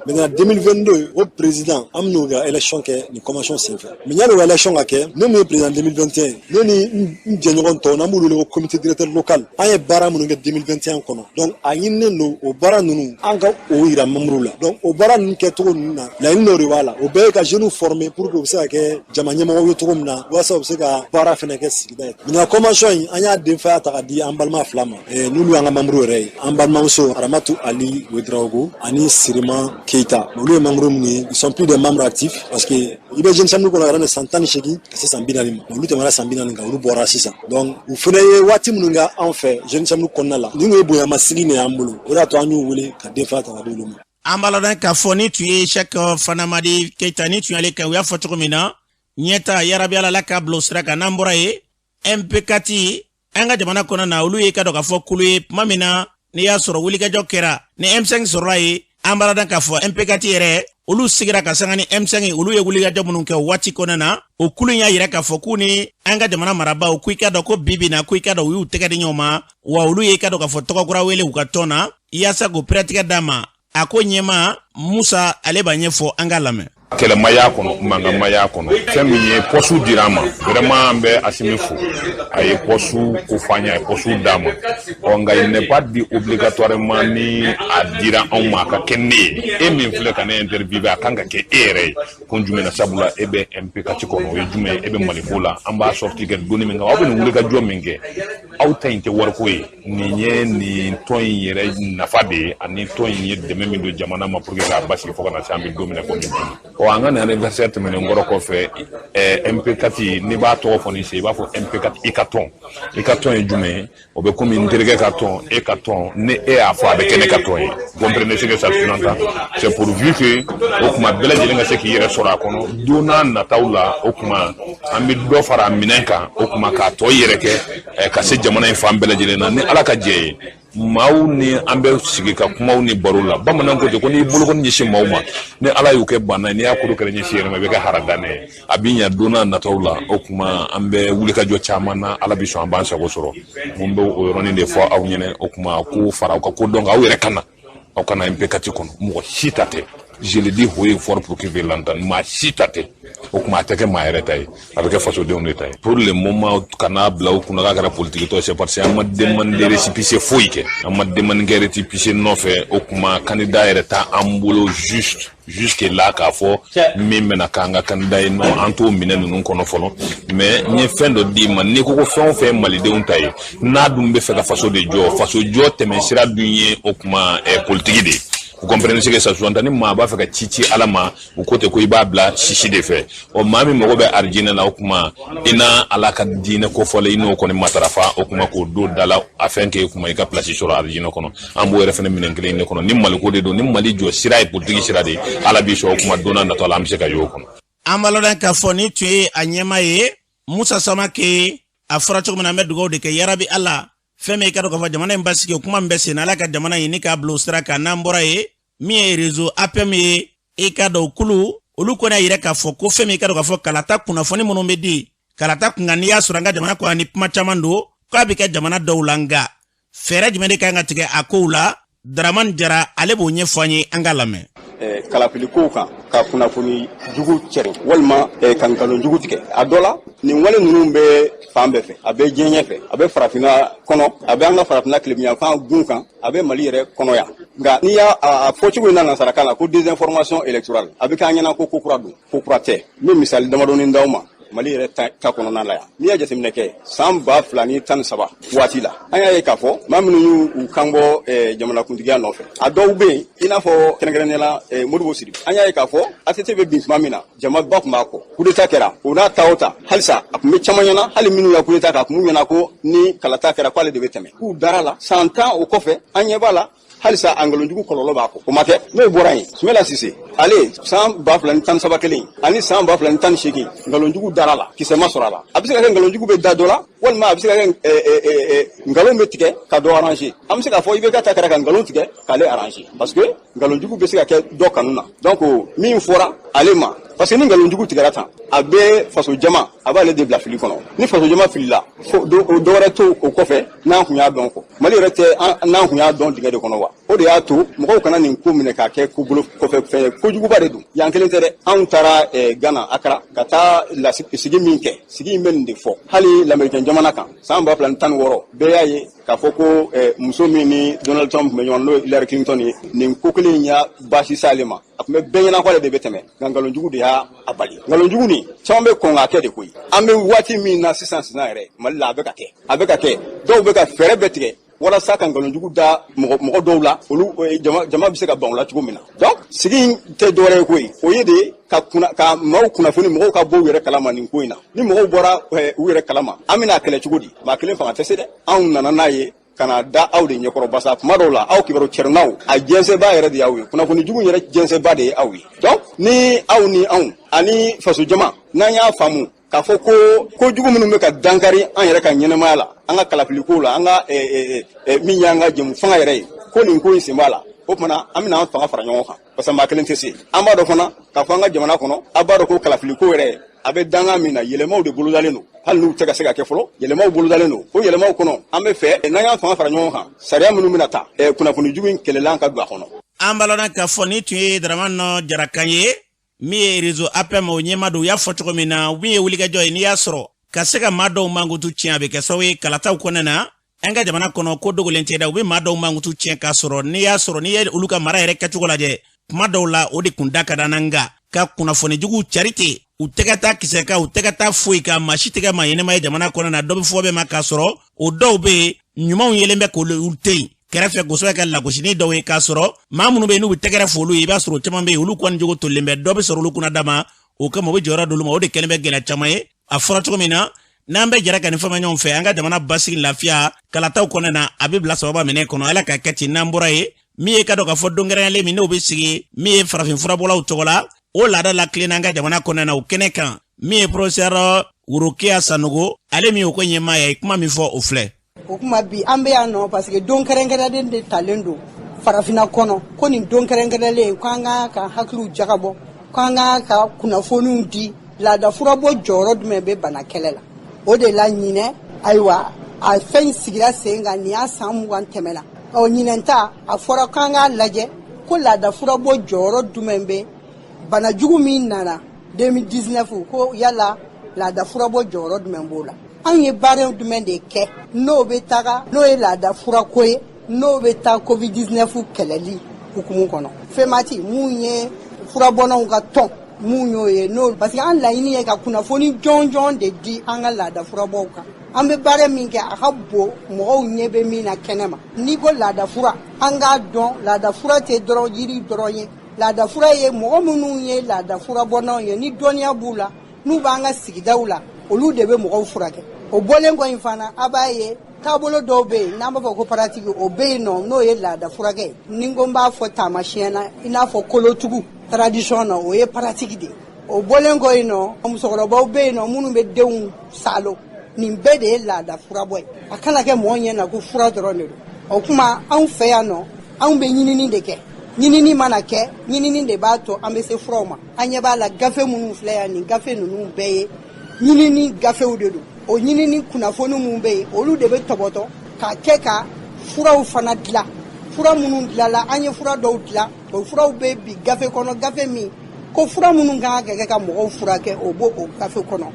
Maintenant 2022, o président, an bɛn'o ka élection kɛ nin convention senfɛ. Mais yanni o élection ka kɛ, ne mun ye président 2021, ne ni n jɛɲɔgɔn tɔw, n'an b'olu wele ko comité directeur local, an ye baara minnu kɛ 2021 kɔnɔ, donc a ɲininen don o baara ninnu, an ka o yira membre la. Donc o baara ninnu kɛcogo ninnu na, laɲini dɔw de b'a la. O bɛɛ ye ka jeunes former pour que u bɛ se ka kɛ jama ɲɛmɔgɔw ye cogo min na, walasa u bɛ se ka baara fɛnɛ kɛ sigida ye. Maintenant convention in, an y'a denfaya ta ka di an balima fila ma, n'olu y'an ka membre yɛrɛ ye, an balimamuso Aramatu Ali Ouedraogo ani Sirima Keita. Olu ye membre minnu ye, ils sont plus des membres actifs, parce que i bɛ Jeune Chambre kɔnɔ ka daminɛ san 18 ka se san 40 ma, olu tɛmɛna san 40 kan, olu bɔra sisan. Donc u fɛnɛ ye waati minnu kɛ anw fɛ Jeune Chambre kɔnɔna la, nin kun ye bonyamasigi de y'an bolo. O de y'a to an y'u wele ka denfaya ta ka di olu ma. An b'a ladɔn k'a fɔ ni tun ye Sɛki Fanamadi Keyita, ni tun y'ale kan. U y'a fɔ cogo min na, ɲɛta yarabi, Ala la k'a bila o sira kan. N'an bɔra ye, MP4 an ka jamana kɔnɔ na, olu ye ka dɔn k'a fɔ kulu ye. Tuma min na n'i y'a sɔrɔ wulikajɔ kɛra ni M5 sɔrɔla ye, an b'a ladɔn k'a fɔ MP4 yɛrɛ, olu sigira ka sanga ni M5. Olu ye wulikajɔ minnu kɛ o waati kɔnɔna na, o kulu in y'a yira k'a fɔ k'u ni an ka jamana marabaaw, ko i ka dɔn ko bibi na, ko i ka dɔn u y'u tɛgɛ di ɲɔgɔn ma, wa olu ye i ka dɔn k'a fɔ tɔgɔ kura wele u ka tɔn na yaasa k'o pɛrɛtigɛ d'a ma. A ko ɲɛma Musa, ale b'a ɲɛfɔ, an k'a lamɛn. Kɛlɛma y'a kɔnɔ, mankanma y'a kɔnɔ. Fɛn min ye poste dira an ma, vraiment an bɛ Asimi fo, a ye poste ko fɔ an ye, a ye poste d'a ma. Ɔ, nka il n'est pas dit obligatoirement ni a dira anw ma, a ka kɛ ne ye. E min filɛ ka ne interviewer, a kan ka kɛ e yɛrɛ ye. Kun jumɛn na? Sabula e bɛ MP4 kɔnɔ. O ye jumɛn ye? E bɛ Maliko la. An b'a sortie kɛ donni min kan, aw bɛ nin wuli ka jɔ min kɛ, aw ta in tɛ wariko ye. Nin ye nin tɔn in yɛrɛ nafa de ye, ani tɔn in ye dɛmɛ min don jamana ma pour que k'a basigi fo ka na se an bɛ don min na komi bi. Ɔ, an ka nin anniversaire tɛmɛnen kɔrɔ kɔfɛ, MP4, n'i b'a tɔgɔ fɔ ni se, i b'a fɔ MP4 i ka tɔn. I ka tɔn ye jumɛn ye? O bɛ komi n terikɛ ka tɔn, e ka tɔn. Ni e y'a fɔ, a bɛ kɛ ne ka tɔn ye. Comprenez ce que ça sous-entend? C'est pourvu que o tuma bɛɛ lajɛlen ka se k'i yɛrɛ sɔrɔ a kɔnɔ don n'a nataw la. O tuma an bɛ dɔ fara a minɛn kan, o tuma k'a tɔ yɛrɛ kɛ ka se jamana in fan bɛɛ lajɛlen na, ni Ala ka jɛ ye. Maaw ni an bɛ sigi ka kumaw ni baro la. Bamananw ko ten ko n'i bolokɔni ɲɛsin maaw ma, ni Ala y'u kɛ banna ye, n'i y'a kolo kɛlɛ ɲɛsin yɛrɛ ma, i bɛ kɛ haradanɛ ye. A bɛ ɲa don n'a nataw la. O tuma an bɛ wulikajɔ caman na, Ala bɛ sɔn, an b'an sago sɔrɔ. Mun bɛ o yɔrɔnin de fɔ aw ɲɛnɛ. O tuma ko fara aw ka ko dɔn, aw yɛrɛ ka na, aw kana MP4 kɔnɔ. Mɔgɔ si ta tɛ, je le dis haut et fort pour qu'il l'entende, maa si ta tɛ. O tuma a tɛ kɛ maa yɛrɛ ta ye, a bɛ kɛ fasodenw de ta ye. Pour le moment, kana bila u kunna k'a kɛra politique tɔ, c'est parce que an ma demande de récépissé foyi kɛ, an ma demande kɛ récépissé nɔfɛ. O tuma candidat yɛrɛ t'an bolo juste jusque là k'a fɔ min bɛna k'an ka candidat ye. Non, an t'o minɛ ninnu kɔnɔ fɔlɔ. Mais n ye fɛn dɔ d'i ma, n'i ko ko fɛn o fɛn ye malidenw ta ye, n'a dun bɛ fɛ ka faso de jɔ, faso jɔ tɛmɛ sira dun ye, o tuma politiki de ye. Vous comprenez ce que ça sous-entend? Ni maa b'a fɛ ka ci ci Ala ma, u ko ten ko i b'a bila sisi de fɛ. Ɔ, maa min mago bɛ arijinɛ la, o kuma i n'a Ala ka diinɛ ko fɔlen, i n'o kɔni matarafa, o kuma k'o don da la afin que kuma i ka place sɔrɔ arijinɛ kɔnɔ. An b'o yɛrɛ fɛnɛ minɛn kelen in de kɔnɔ. Ni Maliko de don, ni Mali jɔ sira ye politiki sira de ye, Ala b'i sɔn, o kuma don n'a natɔ la an bɛ se ka y'o kɔnɔ. An b'a lɔn k'a fɔ ni tun ye a ɲɛma ye, Musa Samake. A fɔra cogo min na, an bɛ dugawu de kɛ, yarabi Ala, fɛn min i ka dɔn k'a fɔ jamana in basigi, o kuma min bɛ sen na, Ala ka jamana ɲini k'a bila o sira kan. N'an bɔra yen, min ye réseau APM ye, i ka dɔn kulu olu kɔni y'a yira k'a fɔ ko fɛn min i ka dɔn k'a fɔ kalata kunnafoni minnu bɛ di kalata kunkan, n'i y'a sɔrɔ an ka jamana kɔnɔ ni kuma caman don k'a bɛ kɛ jamana dɔw la, nka fɛɛrɛ jumɛn de kan ka tigɛ a kow la? Daramani Jara, ale b'o ɲɛfɔ an ye, an ka lamɛn. Kalafili kow kan ka kunnafoni jugu cɛrin walima ka nkalon jugu tigɛ a dɔ la, nin wale ninnu bɛ fan bɛɛ fɛ. A bɛ diɲɛ ɲɛfɛ, a bɛ Farafinna kɔnɔ, a bɛ an ka Farafinna tilebinyanfan gun kan, a bɛ Mali yɛrɛ kɔnɔ yan. Nka n'i y'a a fɔ cogo in na nansarakan na ko désinformation électorale, a bɛ k'an ɲɛna ko ko kura don. Ko kura tɛ. N bɛ misali damadɔni d'aw ma Mali yɛrɛ ta kɔnɔna la yan. N'i y'a jateminɛ kɛ, san 2013 waati la, an y'a ye k'a fɔ maa minnu y'u kan bɔ jamanakuntigiya nɔfɛ, a dɔw bɛ yen, i n'a fɔ kɛrɛnkɛrɛnnenya la Modibo Sidibe. An y'a ye k'a fɔ ATT bɛ bin tuma min na, jamaba tun b'a kɔ. Coup d'état kɛra, o n'a ta o ta, halisa a tun bɛ caman ɲɛna, hali minnu ya coup d'état kɛ, a tun b'u ɲɛna ko ni kalata kɛra k'ale de bɛ tɛmɛ, k'u dara la. San 10 o kɔfɛ, an ɲɛ b'a la halisa a nkalonjugu kɔlɔlɔ b'a kɔ, o ma kɛ. N'o bɔra yen, Sumela Sise, ale san 2013 kelen ani san 2018, nkalonjugu dara la, kisɛ ma sɔrɔ a la. A bɛ se ka kɛ nkalonjugu bɛ da dɔ la, walima a bɛ se ka kɛ nkalon bɛ tigɛ ka dɔ arranger. An bɛ se k'a fɔ IBK ta kɛra ka nkalon tigɛ k'ale arranger, parce que nkalonjugu bɛ se ka kɛ dɔ kanu na. Donc min fɔra ale ma, parce que ni nkalonjugu tigɛra tan, a bɛ faso jama, a b'ale de bila fili kɔnɔ. Ni faso jama filila, fo dɔ wɛrɛ to o kɔfɛ n'an kun y'a dɔn kɔ. Mali yɛrɛ tɛ, n'an kun y'a dɔn dingɛ de kɔnɔ wa. O de y'a to mɔgɔw kana nin ko minɛ k'a kɛ ko bolo kɔfɛ fɛn ye. Kojuguba de don. Yan kelen tɛ dɛ, anw taara Ghana, Akara, ka taa sigi min kɛ, sigi in bɛ nin de fɔ. Hali lamɛrikɛn jamana kan, san 2016, bɛɛ y'a ye k'a fɔ ko muso min ni Donald Trump tun bɛ ɲɔgɔn, n'o ye Hillary Clinton ye, nin ko kelen in y'a baasi s'ale ma. A tun bɛ bɛɛ ɲɛna k'ale de bɛ tɛmɛ, nka nkalonjugu de y'a bali. Nkalonjugu nin caman bɛ kɔn k'a kɛ de koyi. An bɛ waati min na sisan sisan yɛrɛ, Mali la, a bɛ ka kɛ, a bɛ ka kɛ. Dɔw bɛ ka fɛɛrɛ bɛɛ tigɛ walasa ka nkalonjugu da mɔgɔ dɔw la, olu jama bɛ se ka ban o la cogo min na. Donc sigi in tɛ dɔwɛrɛ ye koyi, o ye de ka kunna ka maaw kunnafoni, mɔgɔw ka bɔ u yɛrɛ kalama nin ko in na. Ni mɔgɔw bɔra u yɛrɛ kalama, an bɛna kɛlɛ cogo di? Maa kelen fanga tɛ se dɛ. Anw nana n'a ye ka na da aw de ɲɛkɔrɔ, basa kuma dɔw la aw kibaru cɛrinnaw, a jɛnsɛnba yɛrɛ de y'aw ye, kunnafoni jugu yɛrɛ jɛnsɛnba de ye aw ye. Donc ni aw ni anw ani faso jama n'an y'a faamu k'a fɔ ko kojugu minnu bɛ ka dankari an yɛrɛ ka ɲɛnamaya la, an ka kalafiliko la, an ka min y'an ka jɛmu fanga yɛrɛ ye, ko nin ko in sen b'a la, o tuma an bɛna an fanga fara ɲɔgɔn kan, parce que maa kelen tɛ se. An b'a dɔn fana k'a fɔ an ka jamana kɔnɔ, a b'a dɔn ko kalafiliko yɛrɛ a bɛ danga min na, yɛlɛmaw de bolodalen don. Hali n'u tɛ ka se ka kɛ fɔlɔ, yɛlɛmaw bolodalen don. O yɛlɛmaw kɔnɔ, an bɛ fɛ n'an y'an fanga fara ɲɔgɔn kan, sariya minnu bɛna ta, kunnafoni jugu in kɛlɛlan ka don a kɔnɔ. An b'a lɔn k'a fɔ ni tun ye Daramani Jarakan ye, min ye réseau APM o ɲɛma don. U y'a fɔ cogo min na, min ye wulikajɔ ye, n'i y'a sɔrɔ ka se ka maa dɔw mankutu tiɲɛ, a bɛ kɛ sababu ye kalataw kɔnɔna na an ka jamana kɔnɔ. Ko dogolen tɛ dɛ, u bɛ maa dɔw mankutu tiɲɛ k'a sɔrɔ n'i y'a sɔrɔ n'i ye olu ka mara yɛrɛ kɛcogo lajɛ, kuma dɔw la o de kun da ka d'an na. Nka ka kunnafoni juguw cari ten, u tɛgɛ taa kisɛ kan, u tɛgɛ taa foyi kan, maa si tɛgɛ maa ɲɛnɛma ye jamana kɔnɔ na. Dɔ bɛ fɔ bɛɛ ma k'a sɔrɔ o dɔw bɛ yen, ɲumanw yelen bɛ k'olu tɛ yen kɛrɛfɛ kosɛbɛ ka lagosini dɔw ye, k'a sɔrɔ maa minnu bɛ yen n'u bɛ tɛgɛrɛ fɔ olu ye, i b'a sɔrɔ o caman bɛ yen, olu kɔni jogo tolilen bɛ, dɔ bɛ sɔrɔ olu kunna dama. O kama u bɛ jɔyɔrɔ d'olu ma, o de kɛlen bɛ gɛlɛya caman ye. A fɔra cogo min na, n'an bɛɛ jɛra ka nin faamuya ɲɔgɔn fɛ, an ka jamana basigi, lafiya kalataw kɔnɔna na, a bɛ bila sababa minɛ kɔnɔ. Ala ka kɛ ten. N'an bɔra yen, min ye ka dɔn k'a fɔ don kɛrɛnkɛrɛnlen min n'o bɛ sigi min ye farafin furabɔlaw tɔgɔ la, o laada la tilenna an ka jamana kɔnɔna na, o kɛnɛ kan, min ye professeur Worokiya Sanogo, ale min y'o ko ɲɛmaa ye, a ye kuma min fɔ, o filɛ. O kuma bi an bɛ yan nɔ parce que don kɛrɛnkɛrɛnlen de talen don Farafinna kɔnɔ, ko nin don kɛrɛnkɛrɛnlen k'an ka hakiliw jagabɔ, k'an ka kunnafoniw di laada furabɔ jɔyɔrɔ jumɛn bɛ bana kɛlɛ la. O de la ɲinɛ, ayiwa, a fɛn sigira sen kan, nin y'a san 20 tɛmɛna. Ɔ, ɲinɛn ta, a fɔra k'an k'a lajɛ ko laada furabɔ jɔyɔrɔ jumɛn bɛ bana jugu min nana 2019, ko yala laada furabɔ jɔyɔrɔ jumɛn b'o la, anw ye baara jumɛn de kɛ n'o bɛ taga, n'o ye laada furako ye, n'o bɛ taa COVID-19 kɛlɛli hukumu kɔnɔ. FEMATI mun ye furabɔnnaw ka tɔn mun y'o ye n'o, parce que an laɲini ye ka kunnafoni jɔnjɔn de di an ka laada furabɔw kan. An bɛ baara min kɛ, a ka bon, mɔgɔw ɲɛ bɛ min na kɛnɛ ma. N'i ko laadafura, an k'a dɔn, laadafura tɛ dɔrɔn yiri dɔrɔn ye. Laadafura ye mɔgɔ minnu ye laadafura bɔnnaw ye, ni dɔnniya b'u la, n'u b'an ka sigidaw la, olu de bɛ mɔgɔw furakɛ. O bɔlen kɔ in fana, a b'a ye taabolo dɔw bɛ yen n'an b'a fɔ ko pratique, o bɛ yen nɔ, n'o ye laada furakɛ ye. Ni n ko n b'a fɔ taamasiyɛn na, i n'a fɔ kolotugu tradition na, o ye pratique de ye. O bɔlen kɔ yen nɔ, musokɔrɔbaw bɛ yen nɔ minnu bɛ denw salo. Nin bɛɛ de ye laada furabɔ ye. A kana kɛ mɔgɔ ɲɛ na ko fura dɔrɔn de don. O tuma, anw fɛ yan nɔ, anw bɛ ɲinini de kɛ. Ɲinini mana kɛ, ɲinini de b'a to an bɛ se furaw ma. An ɲɛ b'a la, gafe minnu filɛ yan, nin gafe ninnu bɛɛ ye ɲinini gafew de don. O ɲinini kunnafoni minnu bɛ yen, olu de bɛ tɔbɔtɔ ka kɛ ka furaw fana dilan. Fura minnu dilanla, an ye fura dɔw dilan, o furaw bɛ bi gafe kɔnɔ, gafe min ko fura minnu kan ka kɛ ka mɔgɔw furakɛ, o b'o o gafe kɔnɔ.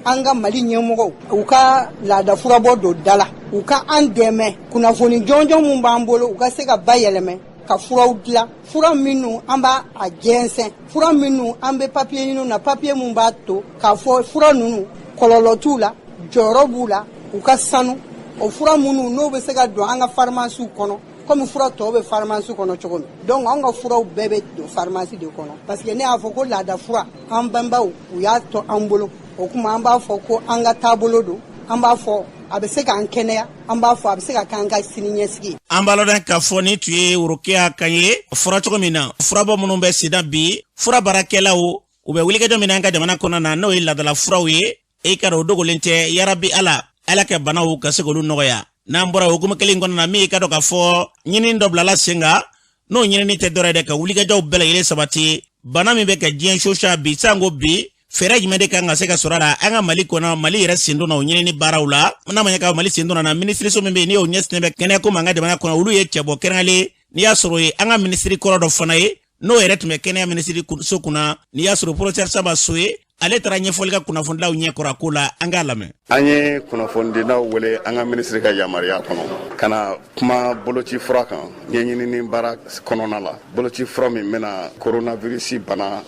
An ka Mali ɲɛmɔgɔw, u ka laada furabɔ don da la, u ka an dɛmɛ, kunnafoni jɔnjɔn min b'an bolo, u ka se ka bayɛlɛmɛ ka furaw dilan, fura minnu an b'a a jɛnsɛn, fura minnu an bɛ papiye ɲini na, papiye min b'a to k'a fɔ fura ninnu kɔlɔlɔ t'u la, jɔyɔrɔ b'u la, u ka sanu. O fura minnu n'o bɛ se ka don an ka farimasiw kɔnɔ, komi fura tɔw bɛ farimasi kɔnɔ cogo min. Donc anw ka furaw bɛɛ bɛ don farimasi de kɔnɔ, parce que ne y'a fɔ ko laada fura, an banbaw u y'a to an bolo. O tuma, an b'a fɔ ko an ka taabolo don, an b'a fɔ a bɛ se k'an kɛnɛya, an b'a fɔ a bɛ se ka k'an ka sini ɲɛsigi ye. An b'a lɔn k'a fɔ ni tun ye Worokiya kan ye fura cogo min na, furabɔ minnu bɛ senna bi, fura baarakɛlaw u bɛ wulikajɔ min na an ka jamana kɔnɔ na, n'o ye ladala furaw ye, e ka o dogolen tɛ. Yarabi Ala, Ala kɛ banaw ka se k'olu nɔgɔya. N'an bɔra hukumu kelen kɔnɔ na, min ka dɔn k'a fɔ ɲinini dɔ bilala sen kan, n'o ɲinini tɛ dɔrɔn ye dɛ, ka wulikajɔw bɛɛ lajɛlen sabati bana min bɛ ka diɲɛ sosa bi, sanko bi, fɛɛrɛ jumɛn de kan ka se ka sɔrɔ a la an ka Mali kɔnɔ? Mali yɛrɛ sen donna o ɲinini baaraw la. N'a ma ɲɛ ka Mali sen donna na, minisiriso min bɛ yen, n'i y'o ɲɛsinnen bɛ kɛnɛyako ma an ka jamana kɔnɔ, olu ye cɛbɔ kɛrɛnkɛrɛnlen. N'i y'a sɔrɔ ye an ka minisiri kɔrɔ dɔ fana ye, n'o yɛrɛ tun bɛ kɛnɛya minisiri so kunna, n'i y'a sɔrɔ professeur Samba So ye, ale taara ɲɛfɔli ka kunnafonidilaw ɲɛ kɔrɔ a ko la. An k'a lamɛn. An ye kunnafonidilaw wele an ka minisiri ka yamaruya kɔnɔ ka na kuma boloci fura kan, ɲɛɲinini baara kɔnɔna la, boloci fura min bɛna coronavirus bana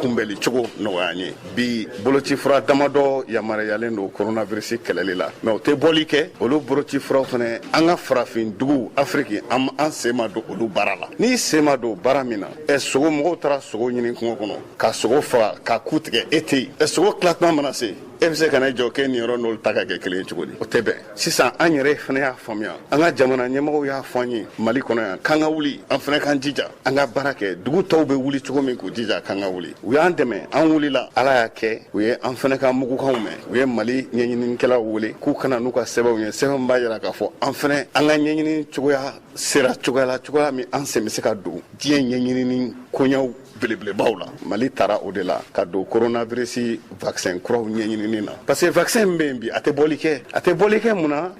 kunbɛli cogo nɔgɔya an ye. Bi, boloci fura damadɔ yamaruyalen don coronavirus kɛlɛli la, mais o tɛ bɔli kɛ. Olu boloci furaw fɛnɛ, an ka farafin dugu Afiriki, an sen ma don olu baara la. N'i sen ma don baara min na, ɛ, sogo, mɔgɔw taara sogo ɲini kungo kɔnɔ ka sogo faga ka ku tigɛ, e tɛ yen. Ɛ, sogo tilatuma mana se, e bɛ se ka na jɔ k'e niyɔrɔ n'olu ta ka kɛ kelen ye cogo di? O tɛ bɛn. Sisan, an yɛrɛ fana y'a faamuya, an ka jamana ɲɛmɔgɔw y'a fɔ an ye Mali kɔnɔ yan k'an ka wuli, an fana k'an jija, an ka baara kɛ. Dugu tɔw bɛ wuli cogo min k'u jija k'an ka wuli, u y'an dɛmɛ, an wulila. Ala y'a kɛ, u ye an fana ka mugukanw mɛn, u ye Mali ɲɛɲininikɛlaw wele k'u kana n'u ka sɛbɛnw ye, sɛbɛn b'a yira k'a fɔ an fana, an ka ɲɛɲini cogoya sera cogoya la, cogoya min an sen bɛ se ka don diɲɛ ɲɛɲinini koɲɛw belebelebaw la. Mali taara o de la ka don coronavirus vaccin kuraw ɲɛɲinini na, parce que vaccin min bɛ yen bi, a tɛ bɔli kɛ. A tɛ bɔli kɛ mun na?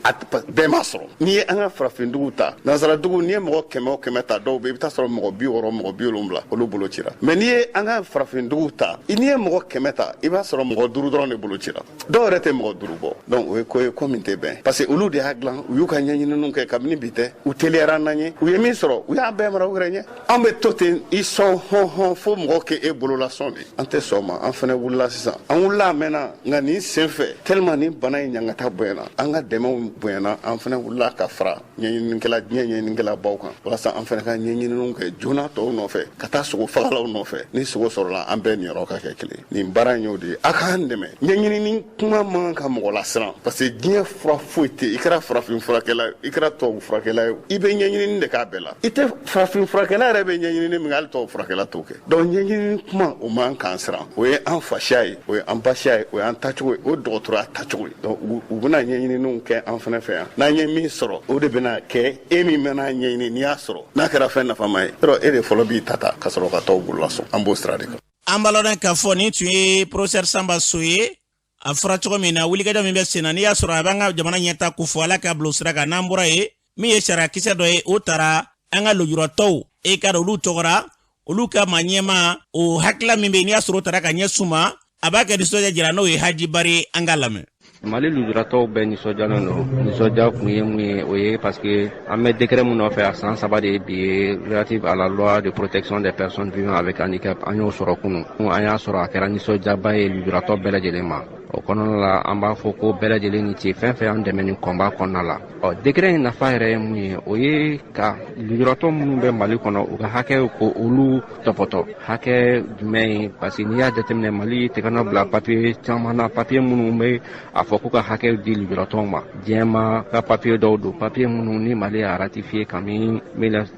Bɛɛ m'a sɔrɔ. N'i ye an ka farafindugu ta, nansaradugu, n'i ye mɔgɔ 100 o 100 ta, dɔw bɛ yen, i bɛ taa sɔrɔ mɔgɔ 60, mɔgɔ 70, olu bolo cira. Mais n'i ye an ka farafindugu ta, n'i ye mɔgɔ 100 ta, i b'a sɔrɔ mɔgɔ 5 dɔrɔn de bolo cira, dɔw yɛrɛ tɛ mɔgɔ 5 bɔ. Donc o ye ko ye, ko min tɛ bɛn, parce que olu de y'a dilan, u y'u ka ɲɛɲininiw kɛ kabini bi tɛ, u teliyara n'an ye, u ye min sɔrɔ, u y'a bɛɛ mara u yɛrɛ ɲɛ. An bɛ to ten, i sɔn hɔn hɔn fo mɔgɔ k'e bolola sɔn de. An tɛ sɔn ma. An fana wulila sisan, an wulila a mɛnna, nka nin sen fɛ, tellement nin bana in ɲangata bonyana, an ka dɛmɛw bonyana, an fana wulila ka fara ɲɛɲininikɛla, diɲɛ ɲɛɲininikɛla baw kan, walasa an fana ka ɲɛɲininiw kɛ joona tɔw nɔfɛ, ka taa sogo fagalaw nɔfɛ. Ni sogo sɔrɔla, an bɛɛ niyɔrɔ ka kɛ kelen. Nin baara in y'o de ye. A k'an dɛmɛ. Ɲɛɲinini kuma man ka mɔgɔ lasiran, parce que diɲɛ fura foyi tɛ, i kɛra farafin furakɛla, i kɛra tubabu furakɛla ye, i bɛ ɲɛɲinini de k'a bɛɛ la. I tɛ farafin furakɛla yɛrɛ bɛ ɲɛɲinini min kɛ, hali tubabu furakɛla t'o kɛ. Donc ɲɛɲinini kuma, o man k'an siran. O ye an fasiya ye, o ye an basiya ye, o y'an tacogo ye, o ye dɔgɔtɔrɔya tacogo ye. Donc u bɛna ɲɛɲininiw kɛ an fana fɛ yan. N'an ye min sɔrɔ, o de bɛna kɛ e min bɛna ɲɛɲini. N'i y'a sɔrɔ, n'a kɛra fɛn nafama ye yɔrɔ, e de fɔlɔ b'i ta ta ka sɔrɔ ka tɔw bolola sɔn. An b'o sira de kan. An b'a lɔn k'a fɔ nin tun ye professeur Samba So ye. A fɔra cogo min na, wulikajɔ min bɛ sen na, n'i y'a sɔrɔ a b'an ka jamana ɲɛta ko fɔ, Ala k'a bila o sira kan. N'an bɔra yen, min ye sariyakisɛ dɔ ye, o taara an ka lujuratɔw, e ka dɔn olu tɔgɔra, olu ka maa ɲɛma, o hakilila min bɛ yen, n'i y'a sɔrɔ o taara ka ɲɛsin u ma, a b'a kɛ nisɔndiya jira, n'o ye Haji Bari. An k'a lamɛn. Mali lujuratɔw bɛɛ nisɔndiyalen don. Nisɔndiya kun ye mun ye? O ye parce que an bɛ décret mun nɔfɛ a san 3 de ye bi ye, relative à la loi de protection des personnes vivant avec handicap, an y'o sɔrɔ kunun. An y'a sɔrɔ, a kɛra nisɔndiyaba ye lujuratɔ bɛɛ lajɛlen ma. O kɔnɔna la, an b'a fɔ ko bɛɛ lajɛlen ni ce, fɛn fɛn y'an dɛmɛ nin combat kɔnɔna la. Ɔ, décret in nafa yɛrɛ ye mun ye? O ye ka lujuratɔ minnu bɛ Mali kɔnɔ, u ka hakɛw, ko olu tɔpɔtɔ. Hakɛ jumɛn ye? Parce que n'i y'a jateminɛ, Mali tɛgɛ bila papier caman na, papier minnu bɛ a fɔ k'u ka hakɛw di lujuratɔw ma. Diɲɛma ka papier dɔw don, papier minnu ni Mali y'a ratifié kabini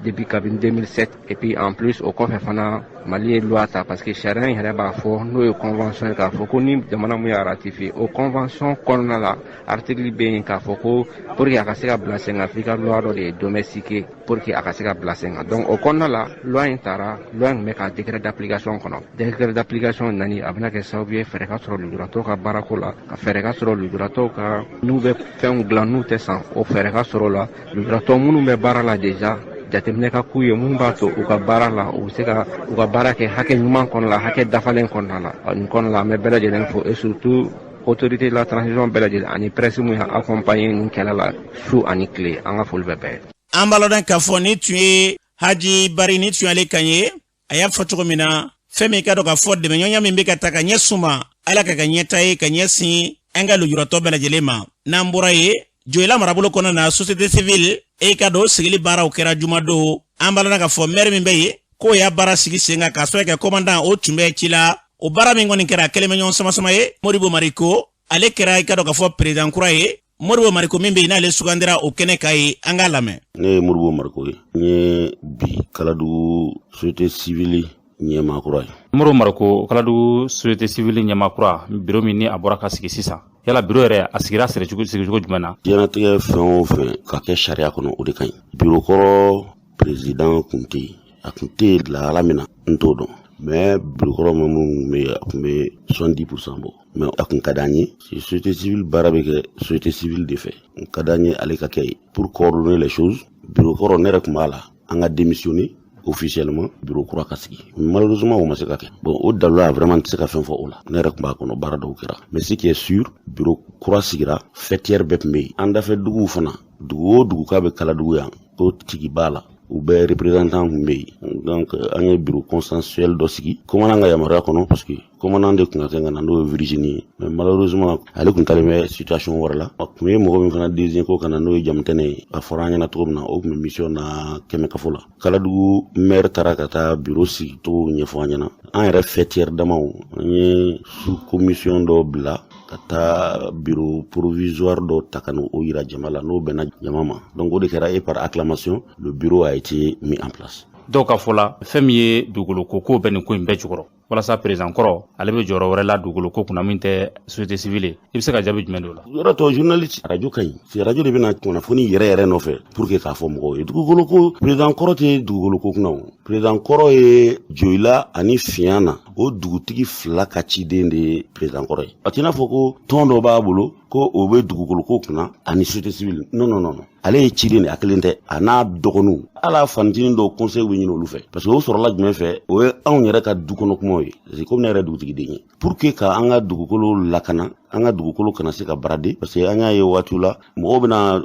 depuis kabini 2007. Et puis en plus, o kɔfɛ fana, Mali ye loi ta, parce que sariya in yɛrɛ b'a fɔ, n'o ye convention ye, k'a fɔ ko ni jamana mun y'a ratifié, o convention kɔnɔna la, article bɛ yen k'a fɔ ko pour que a ka se ka bila sen kan, f'i ka loi dɔ de ye domestiqué pour que a ka se ka bila sen kan. Donc o kɔnɔna la, loi in taara, loi in tun bɛ ka décret d'application kɔnɔ. Décret d'application nani, a bɛna kɛ sababu ye fɛɛrɛ ka sɔrɔ lujuratɔw ka baarako la, ka fɛɛrɛ ka sɔrɔ lujuratɔw ka n'u bɛ fɛnw dilan n'u tɛ san, o fɛɛrɛ ka sɔrɔ o la. Lujuratɔ minnu bɛ baara la déjà, jateminɛ ka k'u ye mun b'a to u ka baara la, u bɛ se ka u ka baara kɛ hakɛ ɲuman kɔnɔ la, hakɛ dafalen kɔnɔna la. Nin kɔnɔna la, an bɛ bɛɛ lajɛlen fo, et surtout autorité de la transition bɛɛ lajɛlen ani presse mun y'a accompagner nin kɛlɛ la su ani tile, an ka foli bɛ bɛɛ ye. An b'a lɔdɔn k'a fɔ ni tun ye Haji Bari, ni tun y'ale kan ye. A y'a fɔ cogo min na, fɛn min ka dɔn k'a fɔ dɛmɛɲɔgɔnya min bɛ ka ta ka ɲɛsin ma, Ala ka ka ɲɛta ye ka ɲɛsin an ka lujuratɔ bɛɛ lajɛlen ma. N'an bɔra ye, Joyila marabolo kɔnɔ na, société civile e ka don sigili baaraw kɛra jumadon. An b'a lɔn k'a fɔ maire min bɛ yen, k'o y'a baara sigi sen kan k'a sababu kɛ commandant o tun bɛ ci la. O baara min kɔni kɛra, a kɛlen bɛ ɲɔgɔn sama-sama ye. Modibo Mariko, ale kɛra i ka dɔn k'a fɔ président kura ye. Modibo Mariko min bɛ yen, n'ale sugandira o kɛnɛ kan ye, an k'a lamɛn. Ne ye Modibo Mariko ye, n ye bi Kaladugu société civile ɲɛmaa kura ye. Modibo Mariko, Kaladugu société civile ɲɛmaa kura, bureau min ni a bɔra ka sigi sisan, yala bureau yɛrɛ a sigira sigicogo sigicogo jumɛn na? Diɲɛnatigɛ fɛn o fɛn ka kɛ sariya kɔnɔ, o de ka ɲi. Bureau kɔrɔ président kun tɛ yen, a kun tɛ yen lahala min na, n t'o dɔn, mais bureau kɔrɔ minnu bɛ yen, a kun bɛ 70% bɔ. Mais a kun ka d'an ye, société civile baara bɛ kɛ société civile de fɛ, n ka d'an ye ale ka kɛ yen pour coordonner les choses. Bureau kɔrɔ, ne yɛrɛ kun b'a la, an ka démissionner officiellement, bureau kura ka sigi. Malheureusement, o ma se ka kɛ. Bon, o dalila, vraiment n tɛ se ka fɛn fɔ o la. Ne yɛrɛ kun b'a kɔnɔ, baara dɔw kɛra, mais ce qui est sûr, bureau kura sigira, faîtière bɛɛ tun bɛ yen. An dafɛ duguw fana, dugu o dugu k'a bɛ Kaladugu yan, ko tigi b'a la, u bɛɛ représentant tun bɛ yen. Donc an ye bureau consensuel dɔ sigi commandant ka yamaruya kɔnɔ, parce que commandant de tun ka kɛ ka na, n'o ye Virginie ye. Mais malheureusement, ale tun talen bɛ situation wɛrɛ la. A tun ye mɔgɔ min fana désigné ko ka na, n'o ye Jamutɛnɛ ye, a fɔra an ɲɛna cogo min na, o tun bɛ mission na Kɛmɛ Kafo la. Kaladugu maire taara ka taa bureau sigicogo ɲɛfɔ an ɲɛna. An yɛrɛ faîtière damaw, an ye sous commission dɔ bila ka taa bureau provisoire dɔ ta ka n'o yira jama la, n'o bɛnna jama ma. Donc o de kɛra, et par acclamation, le bureau a été mis en place. Dɔw ka fɔ la, fɛn min ye dugukolo ko ko bɛ nin ko in bɛɛ jukɔrɔ, walasa président kɔrɔ ale bɛ jɔyɔrɔ wɛrɛ la dugukolo ko kunna min tɛ société civile ye, i bɛ se ka jaabi jumɛn don o la? Yɔrɔ tɔ, journaliste, radio ka ɲi, radio de bɛna kunnafoni yɛrɛ yɛrɛ nɔfɛ pour que k'a fɔ mɔgɔw ye. Dugukolo ko, président kɔrɔ tɛ dugukolo ko kunna. O président kɔrɔ ye Joyila ani Fiɲɛ na, o dugutigi fila ka ciden de ye président kɔrɔ ye. A t'i n'a fɔ ko tɔn dɔ b'a bolo ko o bɛ dugukolo ko kunna ani société civile. Non, non, non, ale ye ciden de, a kelen tɛ, a n'a dɔgɔninw, hali a fanitinin dɔw, conseil bɛ ɲini olu fɛ. Parce que o sɔrɔla jumɛn fɛ? O ye anw yɛrɛ ka du kɔnɔ kumaw ye, parce que komi ne yɛrɛ dugutigi ye, pour que ka an ka dugukolo lakana, an ka dugukolo kana se ka brader. Parce que an y'a ye waatiw la, mɔgɔw bɛna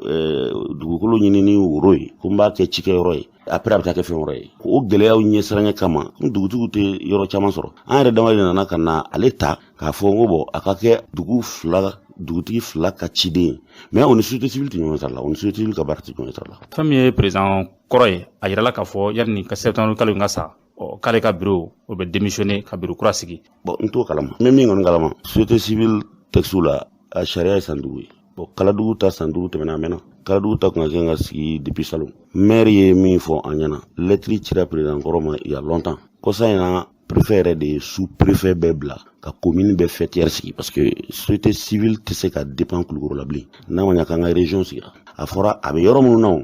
dugukolo ɲini ni woro ye, ko n b'a kɛ cikɛyɔrɔ ye, après a bɛ taa kɛ fɛn wɛrɛ ye. O gɛlɛyaw ɲɛsiranɲɛ kama, komi dugutigiw tɛ yɔrɔ caman sɔrɔ, an yɛrɛ dama de nana ka na ale ta k'a fɔ n ko bɔn, a ka kɛ dugu fila dugutigi fila ka ciden ye. Mais o ni société civile tɛ ɲɔgɔn sara la, o ni société civile ka baara tɛ ɲɔgɔn sara la. Fɛn min ye président kɔrɔ ye, a yirala k'a fɔ yanni ka septembre kalo in ka sa, ɔ, k'ale ka bureau o bɛ démissionner ka bureau kura sigi. Bon, n t'o kalama. N bɛ min kɔni kalama, société civile texte la, a sariya ye san 5 ye. Bon, Kaladugu ta san 5 tɛmɛna, a mɛnna. Kaladugu ta kun ka kɛ ka sigi depuis salon. Maire ye min fɔ an ɲɛna, lettre cira président kɔrɔ ma il y a longtemps. Kɔsa in na, préfet yɛrɛ de ye sous préfet bɛɛ bila ka commune bɛɛ faîtière sigi, parce que société civile tɛ se ka dépend Kulukoro la bilen, n'a ma ɲɛ k'an ka région sigira. A fɔra a bɛ yɔrɔ minnu na, o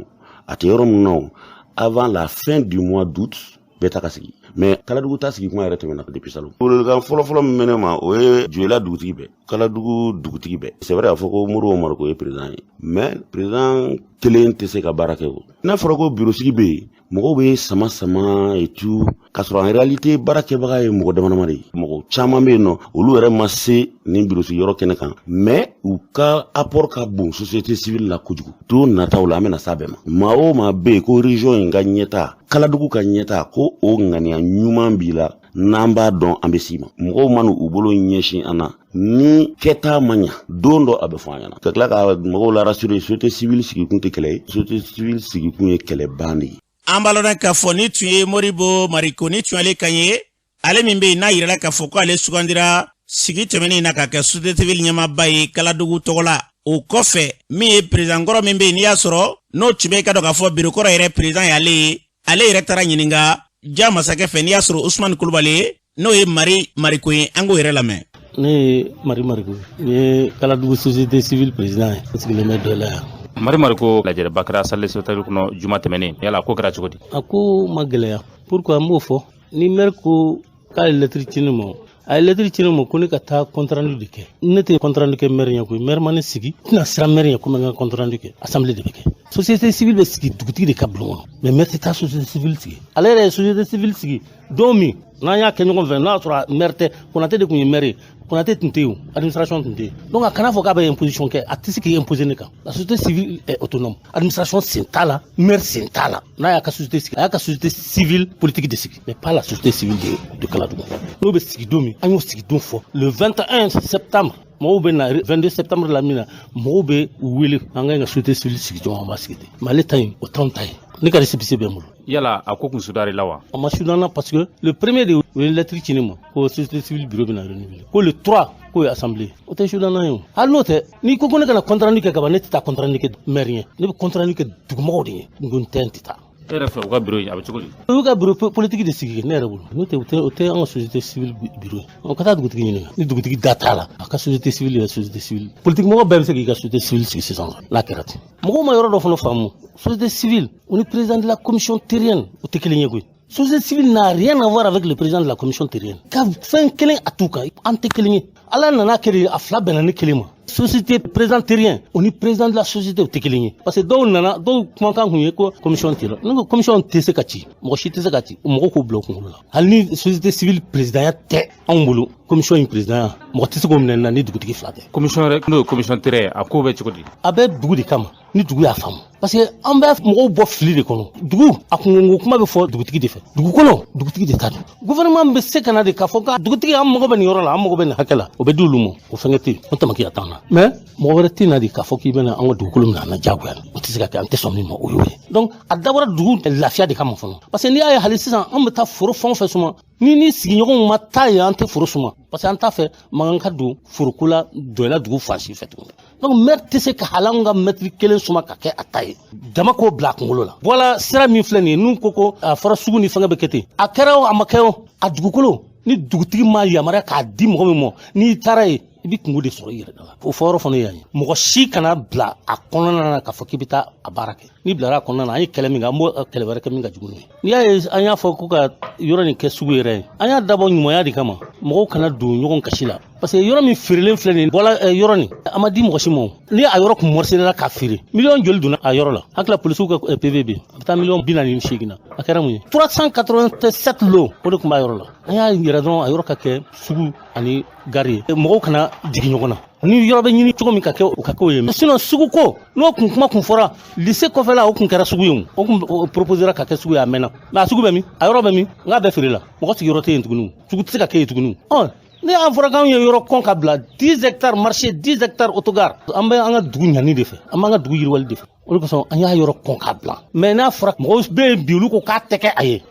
a tɛ yɔrɔ minnu na, o avant la fin du mois d'août, bɛɛ ta ka sigi. Mais Kaladugu ta sigi kuma yɛrɛ tɛmɛna depuis salon. Welewelekan fɔlɔfɔlɔ min bɛ ne ma, o ye Joyila dugutigi bɛɛ, Kaladugu dugutigi bɛɛ. C'est vrai, a fɔ ko Modibo Mariko ye président ye, mais président kelen tɛ se ka baara kɛ. O n'a fɔra ko bureau sigi bɛ yen, mɔgɔw bɛ sama sama et tout, k'a sɔrɔ en réalité baara kɛbaga ye mɔgɔ dama dama de ye. Mɔgɔ caman bɛ yen nɔ, olu yɛrɛ ma se nin bureau sigiyɔrɔ kɛnɛ kan, mais u ka apport ka bon société civile la kojugu. Don nataw la, an bɛna s'a bɛɛ ma. Maa o maa bɛ yen ko région in ka ɲɛta, Kaladugu ka ɲɛta, ko o ŋaniya ɲuman b'i la. N'an b'a dɔn, an bɛ s'i ma. Mɔgɔw ma n'u bolo ɲɛsin an na ni kɛta ma ɲa, don dɔ a bɛ fɔ an ɲɛna ka tila ka mɔgɔw la rassurer. Société civile sigikun tɛ kɛlɛ ye, société civile sigikun ye kɛlɛ ban de ye. An b'a lɔn k'a fɔ ni tun ye Moribo Mariko, ni tun y'ale kan ye, ale min bɛ yen n'a yirala k'a fɔ ko ale sugandira sigi tɛmɛnen na ka kɛ société civile ɲɛmaaba ye Kaladugu tɔgɔ la. O kɔfɛ, min ye président kɔrɔ min bɛ yen, n'i y'a sɔrɔ n'o tun bɛ i ka dɔn k'a fɔ bureau kɔrɔ yɛrɛ président y'ale ye, ale yɛrɛ taara ɲininka ja masakɛ fɛ, n'i y'a sɔrɔ Usumani Kulubali ye, n'o ye Mari Mariko ye. An k'o yɛrɛ lamɛn. Ne ye Mari Mariko, n ye Kaladugu société civile président ye, n sigilen bɛ Dɔla yan. Mari Mariko, lajɛrɛba kɛra salle spectacle kɔnɔ juma tɛmɛnen. Yala ko kɛra cogo di? A ko ma gɛlɛya. Pourquoi n b'o fɔ? Ni maire ko k'a ye lettre ci ne ma, a ye lettre ci ne ma ko ne ka taa compte rendu de kɛ. Ne tɛ compte rendu kɛ maire ɲɛ koyi. Maire ma ne sigi tɛna siran maire ɲɛ ko n bɛ n ka compte rendu kɛ. Assemblée de bɛ kɛ. Société civile bɛ sigi dugutigi de ka bulon kɔnɔ, mais maire tɛ taa société civile sigi. Ale yɛrɛ ye société civile sigi don min, n'an y'a kɛ ɲɔgɔn fɛ, n'a y'a sɔrɔ maire tɛ, Konate de tun ye maire ye. Konate tun tɛ yen, administration tun tɛ yen. Donc a kana fɔ k'a bɛ imposition kɛ, a tɛ se k'i imposer ne kan. La société civile est autonome, administration sen t'a la, maire sen t'a la. N'a y'a ka société sigi, a y'a ka société civile politique de sigi, mais pas la société civile de Kaladugu. N'o bɛ sigi don min, an y'o sigi don fɔ, le 21 septembre. Mɔgɔw bɛ na 22 septembre la min na, mɔgɔw bɛ wele an ka société civile sigi jɔn, an b'a sigi ten. Mais ale ta in, o t'anw ta ye. Ne ka récépissé bɛ n bolo. Yala a ko kun sudari la wa? A ma sudana, parce que le premier de, u ye lettre ci ne ma ko société civile bureau bɛna renouveler, ko le 3 k'o ye assemblée. O tɛ sudana ye o. Hali n'o tɛ, n'i ko ko ne kana compte rendu kɛ kaban, ne tɛ taa compte rendu kɛ maire ɲɛ, ne bɛ compte rendu kɛ dugumɔgɔw de ɲɛ. N ko n tɛ, n tɛ taa. E yɛrɛ fɛ, u ka bureau in, a bɛ cogo di? U y'u ka bureau politique de sigi ne yɛrɛ bolo. N'o tɛ, o tɛ an ka société civile bureau ye. O ka taa dugutigi ɲininka. Ni dugutigi da t'a la, a ka société civile ye société civile politique. Mɔgɔ bɛɛ bɛ se k'i ka société civile sigi sisan n'a kɛra ten. Mɔgɔw ma yɔrɔ dɔ fana faamu: société civile o ni président de la commission terrienne, o tɛ kelen ye koyi. Société civile n'a rien à voir avec le président de la commission terrienne. Ka fɛn kelen a t'u kan, an tɛ kelen ye. Ala nana kɛ de, a fila bɛnna ne kelen ma. Société président terrien o ni président de la société, o tɛ kelen ye, parce que dɔw nana, dɔw kumakan kun ye ko commission tɛ. Ne ko commission tɛ se ka ci, mɔgɔ si tɛ se ka ci. Mɔgɔw k'o bila u kunkolo la. Hali ni société civile présidentya tɛ anw bolo, commission in présidentya, mɔgɔ tɛ se k'o minɛ na ni dugutigi fila tɛ. Commission yɛrɛ, n'o ye commission terrien, a ko bɛ cogo di? A bɛ dugu de kama, ni dugu y'a faamu, parce que an bɛ mɔgɔw bɔ fili de kɔnɔ. Dugu a kungo kuma bɛ fɔ dugutigi de fɛ. Dugukolo, dugutigi de ta don. Gouvernement bɛ se ka na de k'a fɔ ko dugutigi, an mago bɛ nin yɔrɔ la, an mago bɛ nin hakɛ la, o bɛ di olu ma. O fɛnkɛ tɛ yen, o tamakiya t'an na. Mais mɔgɔ wɛrɛ tɛ na de k'a fɔ k'i bɛna an ka dugukolo minɛ an na diyagoya, o tɛ se ka kɛ. An tɛ sɔn min ma, o y'o ye. Donc a dabɔra dugu lafiya de kama fɔlɔ, parce que n'i y'a ye hali sisan, an bɛ taa foro fɛn o fɛn suma, ni sigiɲɔgɔnw ma taa yen, an tɛ foro suma, parce que an t'a fɛ mankan ka don foroko la Dɔyila dugu fan si fɛ tuguni. Donc maire tɛ se ka hali anw ka mɛtiri kelen suma ka kɛ a ta ye. Jama k'o bila a kunkolo la. Bɔla sira min filɛ nin ye, n'u ko ko a fɔra sugu ni fɛngɛ bɛ kɛ ten, a kɛra o, a ma kɛ o, a dugukolo, ni dugutigi ma yamaruya k'a di mɔgɔ min ma, n'i taara yen, i bɛ kungo de sɔrɔ i yɛrɛ da la. O fɔ yɔrɔ fana ye yan ye. Mɔgɔ si kana bila a kɔnɔna na k'a fɔ k'i bɛ taa a baara kɛ. N'i bilara a kɔnɔna na, an ye kɛlɛ min kɛ, an b'o kɛlɛ wɛrɛ kɛ min ka jugu n'o ye. N'i y'a ye an y'a fɔ ko ka yɔrɔ nin kɛ sugu yɛrɛ ye, an y'a dabɔ ɲumanya de kama, mɔgɔw kana don ɲɔgɔn kasi la, parce que yɔrɔ min feerelen filɛ nin bɔla yɔrɔ nin, a ma di mɔgɔ si ma. O ni a yɔrɔ kun morceléra k'a feere, miliyɔn joli donna a yɔrɔ la? Hakili la, polisiw ka PV bɛ yen, a bɛ taa miliyɔn 48 na. A kɛra mun ye? 387 lots, o de tun b'a yɔrɔ la. An y'a yɛrɛ dɔrɔn, a yɔrɔ ka kɛ sugu ani gari ye, mɔgɔw kana jigin ɲɔgɔn na. Ni yɔrɔ bɛ ɲini cogo min ka kɛ, o ka k'o ye. Sinon sugu ko, n'o kun kuma kun fɔra lycée kɔfɛla, o kun kɛra sugu ye, o kun proposera ka kɛ sugu ye a mɛnna. Mais a sugu bɛ min? A yɔrɔ bɛ min? N k'a bɛɛ feere la, mɔgɔ sigiyɔrɔ tɛ yen tuguni, sugu tɛ se ka kɛ yen tuguni. Ɔ ni an fɔra k'anw ye yɔrɔ kɔn ka bila 10 hectares marché, 10 hectares autogare, an bɛ an ka dugu ɲani de fɛ, an b'an ka dugu yiriwali de fɛ. O de kosɔn an y'a yɔrɔ kɔn k'a bila. Mais n'a fɔra mɔgɔw bɛ yen bi, olu ko k'a tɛ kɛ a ye,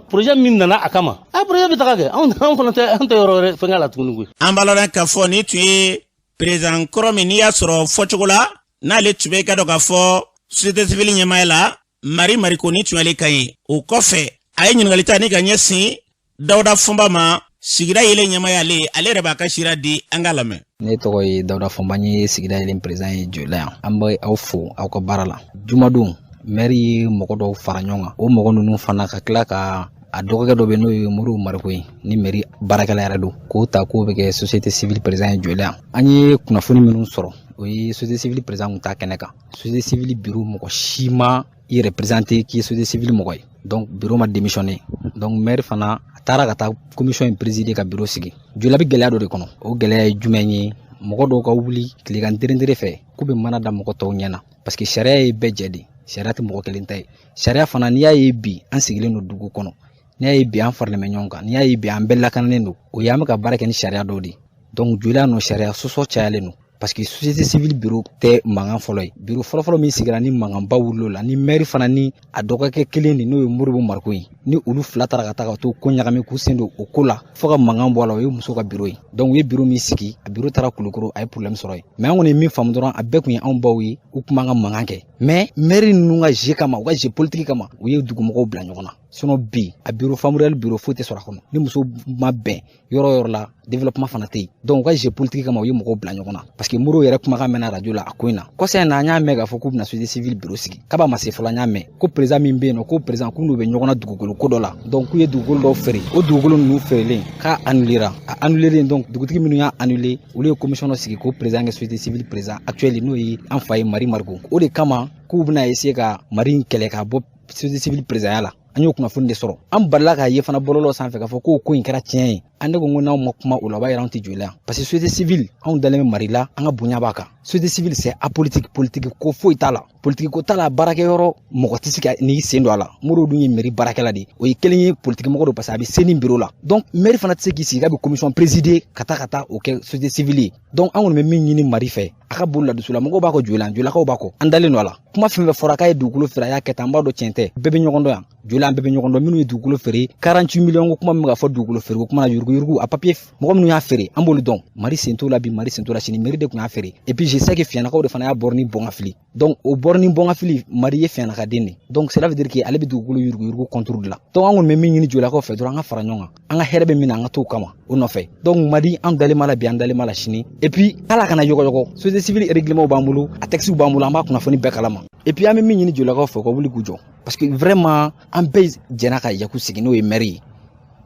projet min nana a kama, a projet bɛ taga kɛ. Anw fana tɛ, an tɛ yɔrɔ wɛrɛ fɛnkɛ la tuguni koyi. An b'a lɔn k'a fɔ ni tun ye président kɔrɔ min, n'i y'a sɔrɔ fɔcogo la, n'ale tun bɛ i ka dɔn k'a fɔ société civile ɲɛmaaya la, Mari Mariko, ni tun y'ale kan ye. O kɔfɛ, a ye ɲininkali ta ni ka ɲɛsin Dawuda Fɔnba ma, sigida yelen ɲɛmaaya. Ale yɛrɛ b'a ka sira di, an k'a lamɛn. Ne tɔgɔ ye Dawuda Fɔnba, n ye sigida yelen président ye Joyila yan. An bɛ aw fo aw ka baara la. Jumadon, maire ye mɔgɔ dɔw fara ɲɔgɔn kan. O mɔgɔ ninnu fana ka tila ka a dɔgɔkɛ dɔ bɛ, n'o ye Moribo Mariko ye, ni mairie baarakɛla yɛrɛ don, k'o ta k'o bɛ kɛ société civile président ye Joyila yan. An ye kunnafoni minnu sɔrɔ, o ye société civile président kun t'a kɛnɛ kan. Société civile bureau, mɔgɔ si ma i yɛrɛ présenté k'i ye société civile mɔgɔ ye, donc bureau ma démissionné. Donc maire fana a taara ka taa commission in présider ka bureau sigi. Joyila bɛ gɛlɛya dɔ de kɔnɔ. O gɛlɛya ye jumɛn ye? Mɔgɔ dɔw ka wuli tilegan terentere fɛ k'u bɛ mana da mɔgɔ tɔw ɲɛ na, parce que sariya ye bɛɛ jɛ de, sariya tɛ mɔgɔ kelen ta ye. Sariya fana, n'i y'a ye bi an sigilen don dugu kɔnɔ, n'i N'i y'a ye bi an faralen bɛ ɲɔgɔn kan, n'i y'a ye bi an bɛɛ lakananen don, o ye an bɛ ka baara kɛ ni sariya dɔw de ye. Donc Joyila nɔ, sariya sɔsɔ cayalen don, parce que société civile bureau tɛ mankan fɔlɔ ye. Bureau fɔlɔfɔlɔ min sigira ni mankanba wulila o la, ni maire fana ni a dɔgɔkɛ kelen de, n'o ye Moribo Mariko ye, ni olu fila taara ka taa ka to ko ɲagami k'u sen don o ko la fo ka mankan bɔ a la, o ye muso ka bureau ye. Donc u ye bureau min sigi, a bureau taara Kulukoro, a ye problème sɔrɔ yen. Mais an kɔni ye min faamu dɔrɔn, a bɛɛ kun ye anw baw ye, u kun b'an ka mankan kɛ, mais maire ninnu ka jeu kama, u ka jeu politique kama, u ye dugumɔgɔw bila ɲɔgɔn na. Sinon bi a bureau familial, bureau foyi tɛ sɔrɔ a kɔnɔ. Ni muso ma bɛn yɔrɔ o yɔrɔ la, développement fana tɛ yen. Donc u ka jeu politique kama, u ye mɔgɔw bila ɲɔgɔn na, parce que Moribo yɛrɛ kumakan mɛnna radio la a ko in na. Kɔsa in na, an y'a mɛn k'a fɔ k'u bɛna société civile bureau sigi. Kaba ma se fɔlɔ, an y'a mɛn ko président min bɛ yen nɔ, ko président k'u n'u bɛ ɲɔgɔn na dugukolo ko dɔ la. Donc k'u ye dugukolo dɔw feere, o dugukolo ninnu feerelen k'a annulera, a annuleren. Donc dugutigi minnu y'a annulé, olu ye commission dɔ sigi k'o président kɛ société civile président actuel, n'o ye an fa ye Mari Mariko. O de kama k'u bɛna essayer ka Mari in kɛlɛ k'a bɔ société civile président la. An y'o kunnafoni de sɔrɔ. An balila k'a ye fana bɔlɔlɔ sanfɛ k'a fɔ k'o ko in kɛra tiɲɛ ye. An ne ko n ko n'aw ma kuma o la, o b'a yira anw tɛ Joyila yan, parce que société civile, anw dalen bɛ Mari la, an ka bonya b'a kan. Société civile, c'est apolitique, politique ko foyi t'a la, politique ko t'a la. Baarakɛyɔrɔ mɔgɔ tɛ se ka n'i sen don a la. Moribo dun ye mairie baarakɛla de ye, o ye kelen ye, politique mɔgɔ don, parce que a bɛ CENI bureau la. Donc maire fana tɛ se k'i sigi k'a bɛ commission présider ka taa o kɛ société civile ye. Donc an kɔni bɛ min ɲini Mari fɛ, a ka bolo la dusu la, mɔgɔw b'a kɔ Joyila, Joyilakaw b'a kɔ, an dalen don a la. Kuma fɛn fɛn fɔra k'a ye dugukolo feere, a y'a kɛ tan, an b'a dɔn tiɲɛ tɛ. Bɛɛ bɛ ɲɔgɔn dɔn yan Joyila, an bɛɛ bɛ ɲɔgɔn dɔn. Minnu ye dugukolo feere, 48 miliyɔn ko kuma min bɛ ka fɔ dugukolo feere ko kuma na, yuruguyurugu, a papier, mɔgɔ minnu y'a feere, an b'olu dɔn. Mari sen t'o la bi, Mari sen t'o la sini, mairie de tun y'a feere. Et puis je sais que Fiɲɛnakaw de fana y'a bɔrɔ ni bɔn ka fili. Donc o bɔrɔ ni bɔn ka fili, Mari ye Fiɲɛnakaden de. Donc cela veut dire que ale bɛ dugukolo yuruguyurugu contre de la. Donc an kɔni bɛ min ɲini Joyilakaw fɛ dɔrɔn, an ka fara ɲɔgɔn kan, an ka hɛrɛ bɛ min na, an ka t'o kama o nɔfɛ. Donc Mari, an dalen b'a la bi, an dalen b'a la sini. Et puis hali a kana yɔgɔyɔgɔ, société civile règlement b'an bolo, a texte b'an bolo, an b'a kunnafoni bɛɛ kalama. Et puis an bɛ min ɲini Joyilakaw fɛ, u ka wuli k'u jɔ, parce que vraiment an bɛɛ jɛnna ka Yaku sigi, n'o ye maire ye.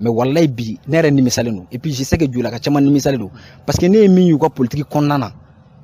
Mais walayi bi, ne yɛrɛ nimisalen don. Et puis je sais que Joyilaka caman nimisalen don, parce que ne ye min y'u ka politique kɔnɔna na,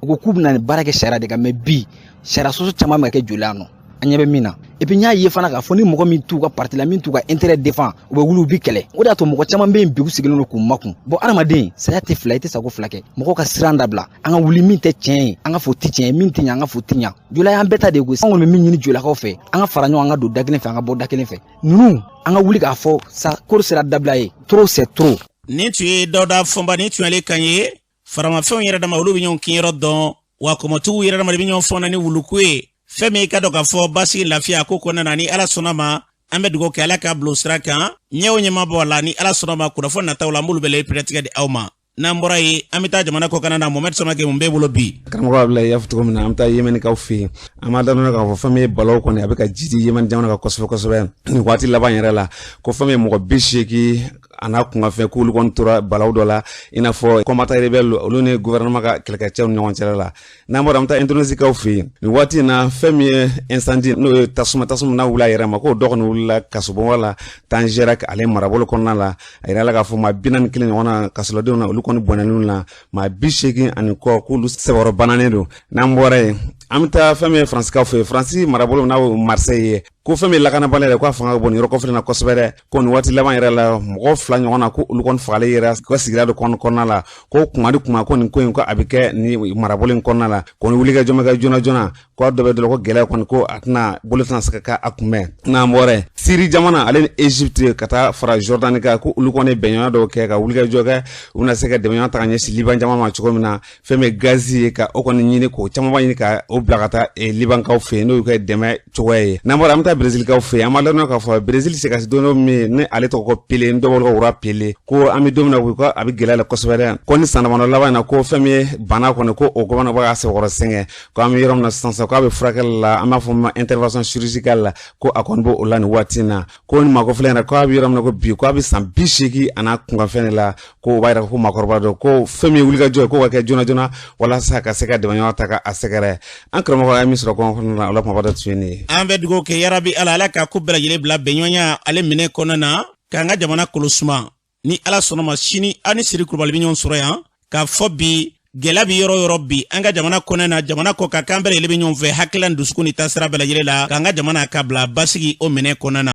u ko k'u bɛna nin baara kɛ sariya de kan, mais bi sariya sɔsɔ caman bɛ ka kɛ Joyila yan nɔ, an ɲɛ bɛ min na. Et puis n y'a ye fana k'a fɔ ni mɔgɔ min t'u ka parti la, min t'u ka intérêt défend, u bɛ wuli u bi kɛlɛ. O de y'a to mɔgɔ caman bɛ yen bi, u sigilen don k'u makun. Bon, hadamaden, saya tɛ fila, i tɛ sago fila kɛ. Mɔgɔw ka siran dabila, an ka wuli. Min tɛ tiɲɛ ye, an ka fɔ o tɛ tiɲɛ ye, min tɛ ɲɛ, an ka fɔ o tɛ ɲɛ. Joyila y'an bɛɛ ta de ye koyi. An kɔni bɛ min ɲini Joyilakaw fɛ, an ka fara ɲɔgɔn, an ka don da kelen fɛ, an ka bɔ da kelen fɛ. Ninnu, an ka wuli k'a fɔ sa ko sera dabila ye, trop c'est trop. Nin tun ye Dawuda Fɔnba, nin tun y'ale kan ye. Faramafɛnw yɛrɛ dama, olu bɛ ɲɔgɔn kinyɔrɔ dɔn wa, kɔmɔtigiw yɛrɛ dama de bɛ ɲɔgɔn fɔn ni wuluko ye. Fɛn min i ka dɔn k'a fɔ basigi lafiya ko kɔnɔna na, ni Ala sɔnna ma, an bɛ dugawu kɛ Ala k'a bila o sira kan. Ɲɛ o ɲɛma bɔ a la, ni Ala sɔnna ma, kunnafoni nataw la, an b'olu bɛɛ pɛrɛtigɛ di aw ma. N'an bɔra yen, an bɛ taa jamana kɔkanna na. Mohamɛd Samakɛ, mun b'e bolo bi? Karamɔgɔ Abulayi, y'a fɔ cogo min na, an bɛ taa Yemenikaw fɛ yen. An b'a daminɛ k'a fɔ fɛn min ye balawu kɔni, a bɛ ka ji di Yemeni jamana kan kosɛbɛ kosɛbɛ nin waati laban yɛrɛ la, ko fɛn min ye mɔgɔ 80 a n'a kunkanfɛn, k'olu kɔni tora balawu dɔ la, i n'a fɔ combattant rebelle olu ni gouvernement ka kɛlɛkɛcɛw ni ɲɔgɔn cɛla la. N'an bɔra, an bɛ taa Indonésikaw fɛ yen. Nin waati in na, fɛn min ye incendie, n'o ye tasuma n'a wuli a yɛrɛ ma, k'o dɔ kɔni wulila kasobonba la Tangerak ale marabolo kɔnɔna la. A yirala k'a fɔ maa 41 ɲɔgɔn na kasoladenw na, olu kɔni bɔnɛn'u la, maa 80 ani kɔ, k'olu sɛbɛkɔrɔ bananen don. N'an bɔra yen, an bɛ taa fɛn min ye Faransikaw fɛ yen, Faransi marabolo n'a ye Marseille ye, ko fɛn min ye lakanabali yɛrɛ, k'a fanga ka bon nin yɔrɔ kɔfɛlen na kosɛbɛ dɛ. Ko nin waati laban yɛrɛ la, mɔgɔ fila ɲɔgɔn na, ko olu kɔni fagalen yɛrɛ u ka sigida dɔ kɔnɔna la. Ko kuma di kuma, ko nin ko in, ko a bɛ kɛ ni marabolo in kɔnɔna la, ko ni wulikajɔ ma kɛ joona joona, ko a dɔ bɛ dɔ la, ko gɛlɛya kɔni, ko a tɛna bolo tɛna se ka k'a kunbɛn. N'an bɔra yen, Siri jamana ale ni Egypte ka taa fara Jordanie kan, ko olu kɔni bɛnɲɔgɔnya dɔw kɛ ka wulikajɔ kɛ, u bɛna se ka dɛmɛɲɔgɔn ta ka ɲɛsin Liban jamana ma cogo min na, fɛn min gazi ye, ka o kɔni ɲini, k'o camanba ɲini ka o bila ka taa Libankaw fɛ yen, n'o y'u ka dɛmɛ cogoya ye. N'an bɔra, an bɛ taa Brezilkaw fɛ yen. An b'a dɔn k'a fɔ Brezil se don dɔ min ni ale tɔgɔ ko Pele, n dɔw b'o roi Pele, ko an bɛ don min na ko a bɛ gɛlɛya la kosɛbɛ dɛ. Ko ni san damadɔ laban in na, ko fɛn min ye bana kɔni, ko o kɔni bɛ ka sɛbɛkɔrɔ sɛgɛn, ko an bɛ yɔrɔ min na sisan sisan, k'a bɛ furakɛli la, an b'a fɔ ma intervention chirurgicale la, ko a kɔni b'o la nin waati in na. Ko ni mako filɛ yɛrɛ, k'a bɛ yɔrɔ min na ko bi, k'a bɛ san 80 a n'a kunkanfɛn de la, ko o b'a yira ko maakɔrɔba don. Ko fɛn min ye wulikajɔ ye, k'o ka kɛ joona joona walasa ka se ka dɛmɛɲɔgɔn ta ka a sɛgɛrɛ. An karamɔgɔ ye min sɔrɔ kɔngɔ kɔnɔna na, o la kumaba dɔ tun ye nin ye. An bɛ dugawu kɛ yarabi Ala, Ala ka ko bɛɛ lajɛlen bila bɛnɲɔgɔnya ale minɛ kɔnɔna na, k'an ka jamana kolo suma. Ni Ala sɔnna ma, sini an ni Siri Kulubali bɛ ɲɔgɔn sɔrɔ yan k'a fɔ bi gɛlɛya bɛ yɔrɔ yɔrɔ bi an ka jamana kɔnɔ na, jamana kɔ ka k'an bɛɛ lajɛlen bɛ ɲɔgɔn fɛ hakilila ni dusukun ni taasira bɛɛ lajɛlen la, k'an ka jamana ka bila basigi o minɛ kɔnɔna na.